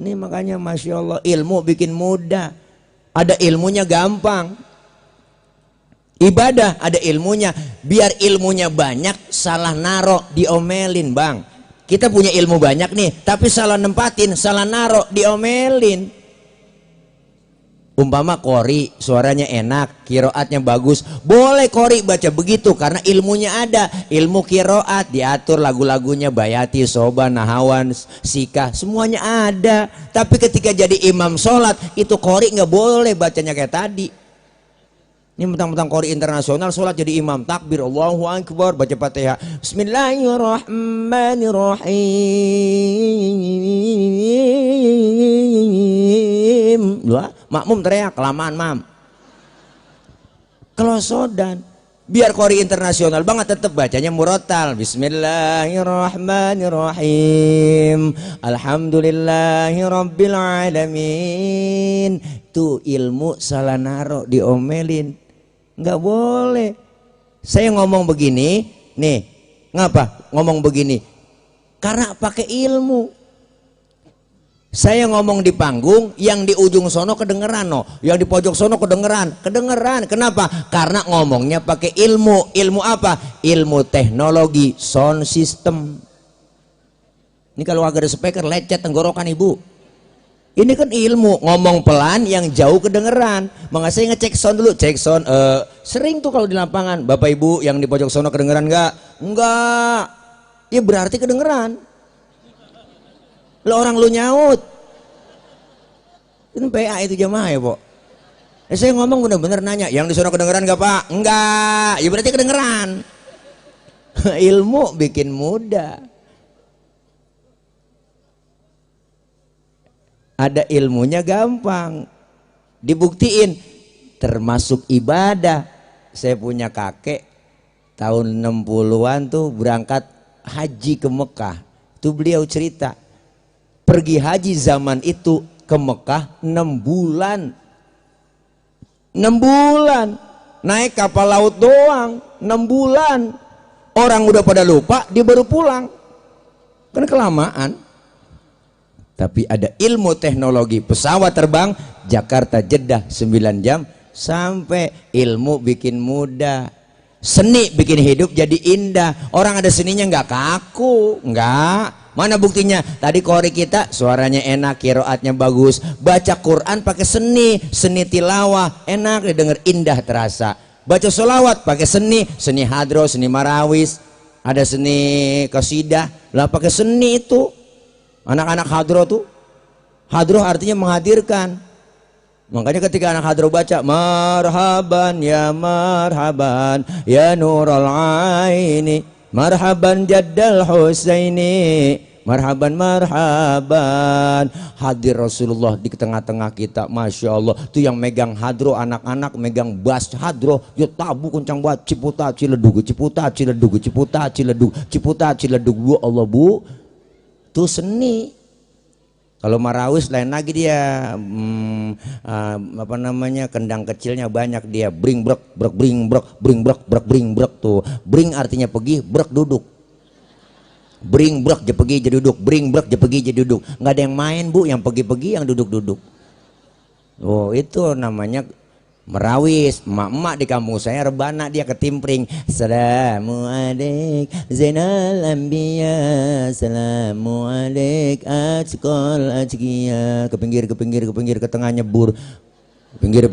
Ini makanya Masya Allah, ilmu bikin mudah. Ada ilmunya gampang. Ibadah ada ilmunya. Biar ilmunya banyak, salah naro diomelin bang. Kita punya ilmu banyak nih, tapi salah nempatin, salah naro diomelin. Umpama qori, suaranya enak, kiroatnya bagus, boleh qori baca begitu karena ilmunya ada. Ilmu kiroat diatur, lagu-lagunya bayati, soba, nahawan, sikah, semuanya ada. Tapi ketika jadi imam sholat, itu qori nggak boleh bacanya kayak tadi. Ini mentang-mentang qori internasional, sholat jadi imam, takbir Allahu Akbar, baca Fatihah, Bismillahirrahmanirrahim. Makmum teriak, kelamaan mam. Kelosodan. Biar qori internasional banget tetap bacanya murotal. Bismillahirrahmanirrahim. Alhamdulillahirabbil alamin. Itu ilmu salah naro diomelin. Nggak boleh. Saya ngomong begini, nih, ngapa ngomong begini? Karena pakai ilmu. Saya ngomong di panggung, yang di ujung sono kedengeran, no, yang di pojok sono kedengeran. Kenapa? Karena ngomongnya pakai ilmu. Ilmu apa? Ilmu teknologi sound system. Ini kalau agak ada speaker lecet tenggorokan ibu. Ini kan ilmu, ngomong pelan yang jauh kedengeran. Makanya saya ngecek sound dulu, cek sound. Sering tuh kalau di lapangan, bapak ibu yang di pojok sono kedengeran nggak? Enggak. Ya berarti kedengeran. Lo orang lu nyaut. Ini PA itu jamaah ya, Pok. Saya ngomong bener-bener nanya, yang di sono kedengeran nggak Pak? Enggak. Ya berarti kedengeran. Ilmu bikin mudah. Ada ilmunya gampang, dibuktiin, termasuk ibadah. Saya punya kakek tahun 60-an tuh berangkat haji ke Mekah. Itu beliau cerita, pergi haji zaman itu ke Mekah 6 bulan. 6 bulan naik kapal laut doang, 6 bulan. Orang udah pada lupa, dia baru pulang. Kan kelamaan. Tapi ada ilmu teknologi, pesawat terbang Jakarta Jeddah 9 jam sampai. Ilmu bikin mudah, seni bikin hidup jadi indah. Orang ada seninya nggak kaku, nggak. Mana buktinya? Tadi qori kita suaranya enak, kiroatnya bagus, baca Quran pakai seni, seni tilawah enak didengar, indah terasa. Baca sholawat pakai seni, seni hadro, seni marawis, ada seni qasidah lah pakai seni itu. Anak-anak hadro tuh, hadro artinya menghadirkan. Makanya ketika anak hadro baca marhaban ya nurul aini, marhaban jaddal husaini, marhaban hadir Rasulullah di tengah-tengah kita. Masya Allah. Itu yang megang hadro, anak-anak megang bass hadro, ya tabu kencang banget, ciputa ciledug, ciputa ciledug, ciputa ciledug, ciputa ciledug. Bu Allah bu, itu seni. Kalau marawis lain lagi dia, apa namanya, kendang kecilnya banyak dia, bring brek brek bring brek bring brek brek bring brek tuh. Bring artinya pergi, brek duduk. Bring brek je pergi je duduk, bring brek je pergi je duduk. Nggak ada yang main bu, yang pergi-pergi, yang duduk-duduk. Oh itu namanya merawis. Emak-emak di kampung saya rebana dia ketimpring. Assalamualaikum Zainal Anbiya, Assalamualaikum Atqal Atqiya. Ke pinggir ke tengah nyebur. Pinggir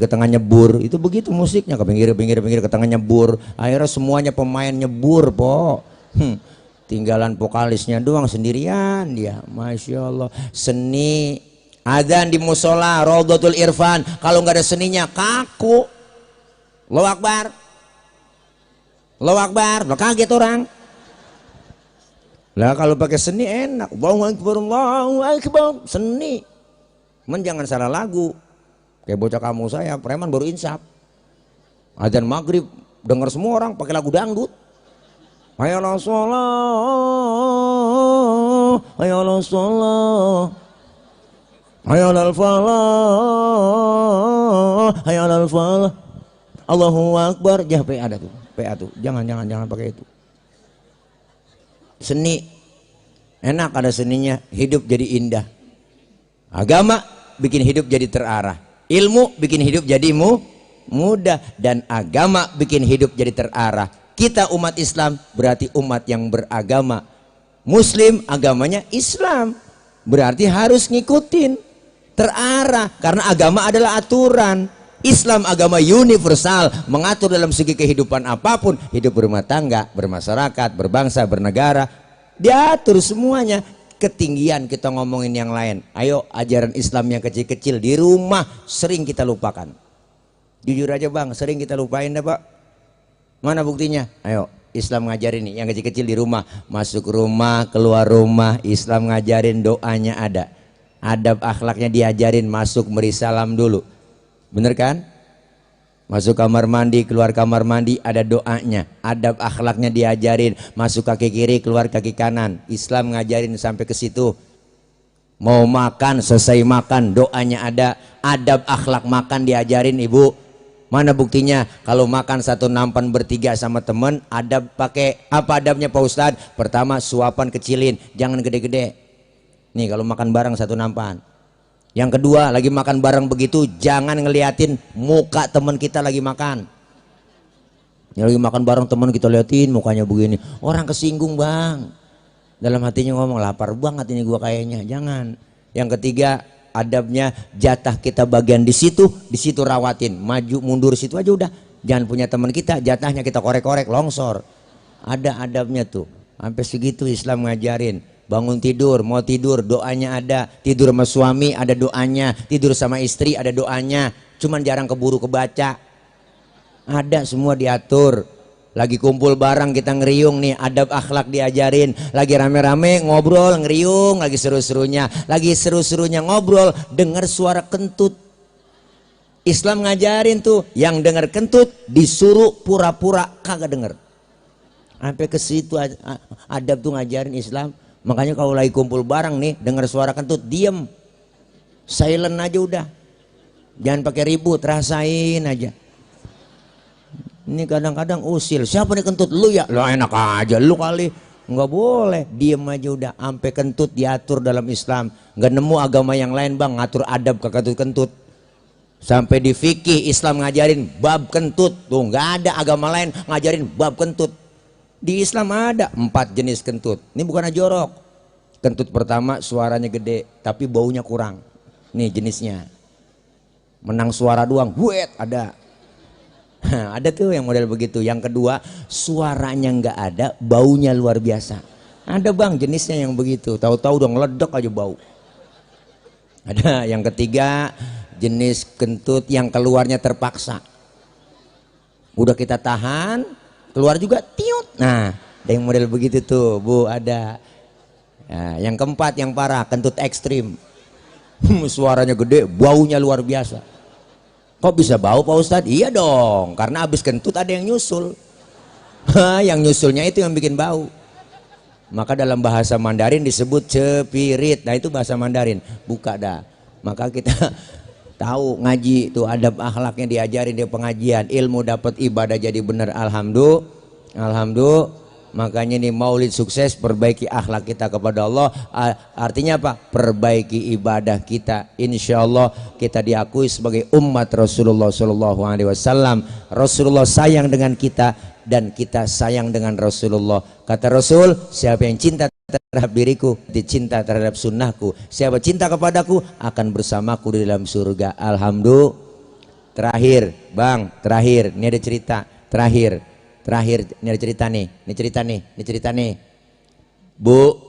ke tengah nyebur. Itu begitu musiknya, ke pinggir ke tengah nyebur. Akhirnya semuanya pemain nyebur, po. Tinggalan vokalisnya doang sendirian dia. Masya Allah. Seni adzan di musola Raudhatul Irfan, kalau nggak ada seninya kaku. Allahu Akbar, Allahu Akbar, lo kaget orang. Lah kalau pakai seni enak. Allahu Akbar, Allahu Akbar, seni. Men jangan salah lagu. Kayak bocah kamu saya, preman baru insaf. Adzan maghrib dengar semua orang pakai lagu dangdut. Hayya 'alas shalah, hayya 'alas shalah, hayya 'alal falah, hayya 'alal falah. Allahu Akbar. Jah PA ada tuh. PA tuh. Jangan pakai itu. Seni enak, ada seninya, hidup jadi indah. Agama bikin hidup jadi terarah. Ilmu bikin hidup jadi mudah, dan agama bikin hidup jadi terarah. Kita umat Islam berarti umat yang beragama. Muslim agamanya Islam, berarti harus ngikutin terarah, karena agama adalah aturan. Islam agama universal, mengatur dalam segi kehidupan apapun, hidup berumah tangga, bermasyarakat, berbangsa, bernegara, diatur semuanya. Ketinggian kita ngomongin yang lain. Ayo, ajaran Islam yang kecil-kecil di rumah sering kita lupakan. Jujur aja bang, sering kita lupain dah pak. Mana buktinya? Ayo, Islam ngajarin nih yang kecil-kecil di rumah. Masuk rumah, keluar rumah, Islam ngajarin doanya ada. Adab akhlaknya diajarin, masuk beri salam dulu. Bener kan? Masuk kamar mandi, keluar kamar mandi ada doanya. Adab akhlaknya diajarin, masuk kaki kiri, keluar kaki kanan. Islam ngajarin sampai ke situ. Mau makan, selesai makan doanya ada. Adab akhlak makan diajarin ibu. Mana buktinya? Kalau makan satu nampan bertiga sama temen, adab pakai apa adabnya Pak Ustadz? Pertama, suapan kecilin, jangan gede-gede. Nih kalau makan bareng satu nampan. Yang kedua, lagi makan bareng begitu, jangan ngeliatin muka teman kita lagi makan. Yang lagi makan bareng teman kita liatin mukanya begini, orang kesinggung bang. Dalam hatinya ngomong, lapar banget ini gua kayaknya. Jangan. Yang ketiga, adabnya jatah kita bagian di situ rawatin. Maju mundur situ aja udah. Jangan punya teman kita, jatahnya kita korek-korek, longsor. Ada adabnya tuh. Sampai segitu Islam ngajarin. Bangun tidur, mau tidur doanya ada. Tidur sama suami ada doanya. Tidur sama istri ada doanya. Cuman jarang keburu kebaca. Ada semua diatur. Lagi kumpul bareng kita ngeriung nih, adab akhlak diajarin. Lagi rame-rame ngobrol ngeriung, lagi seru-serunya. Lagi seru-serunya ngobrol, dengar suara kentut. Islam ngajarin tuh, yang dengar kentut disuruh pura-pura kagak denger. Sampai ke situ adab tuh ngajarin Islam. Makanya kalau lagi kumpul bareng nih, dengar suara kentut, diem, silent aja udah, jangan pakai ribut, rasain aja. Ini kadang-kadang usil, siapa nih kentut? Lu ya? Lu enak aja, lu kali. Nggak boleh, diem aja udah. Sampai kentut diatur dalam Islam. Nggak nemu agama yang lain bang ngatur adab ke kentut-kentut. Sampai di fikih Islam ngajarin bab kentut, tuh nggak ada agama lain ngajarin bab kentut. Di Islam ada 4 jenis kentut. Ini bukan jorok. Kentut pertama suaranya gede tapi baunya kurang. Nih jenisnya. Menang suara doang, buet ada. Ada tuh yang model begitu. Yang kedua suaranya nggak ada, baunya luar biasa. Ada bang jenisnya yang begitu. Tahu-tahu udah ngeledek aja bau. Ada yang ketiga jenis kentut yang keluarnya terpaksa. Udah kita tahan, keluar juga tiut. Nah, ada yang model begitu tuh, Bu, ada. Nah, yang keempat yang parah, kentut ekstrim. Suaranya gede, baunya luar biasa. Kok bisa bau Pak Ustadz? Iya dong, karena abis kentut ada yang nyusul. Yang nyusulnya itu yang bikin bau. Maka dalam bahasa Mandarin disebut cepirit. Nah itu bahasa Mandarin, buka dah. Maka kita tahu ngaji tuh adab akhlaknya diajarin di pengajian, ilmu dapat ibadah jadi benar. Alhamdulillah. Makanya nih maulid sukses, perbaiki akhlak kita kepada Allah. Artinya apa? Perbaiki ibadah kita. Insya Allah kita diakui sebagai umat Rasulullah Sallallahu Alaihi Wasallam. Rasulullah sayang dengan kita dan kita sayang dengan Rasulullah. Kata Rasul, siapa yang cinta terhadap diriku, cinta terhadap sunnahku. Siapa cinta kepadaku akan bersamaku di dalam surga. Alhamdulillah. Terakhir, Bang, terakhir. Ini ada cerita. Terakhir, ini ada cerita nih. Ini cerita nih. Bu,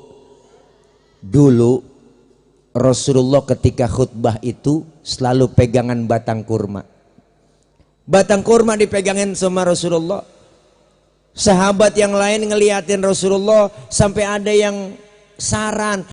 dulu Rasulullah ketika khutbah itu selalu pegangan batang kurma. Batang kurma dipegangin sama Rasulullah. Sahabat yang lain ngeliatin Rasulullah sampai ada yang saran,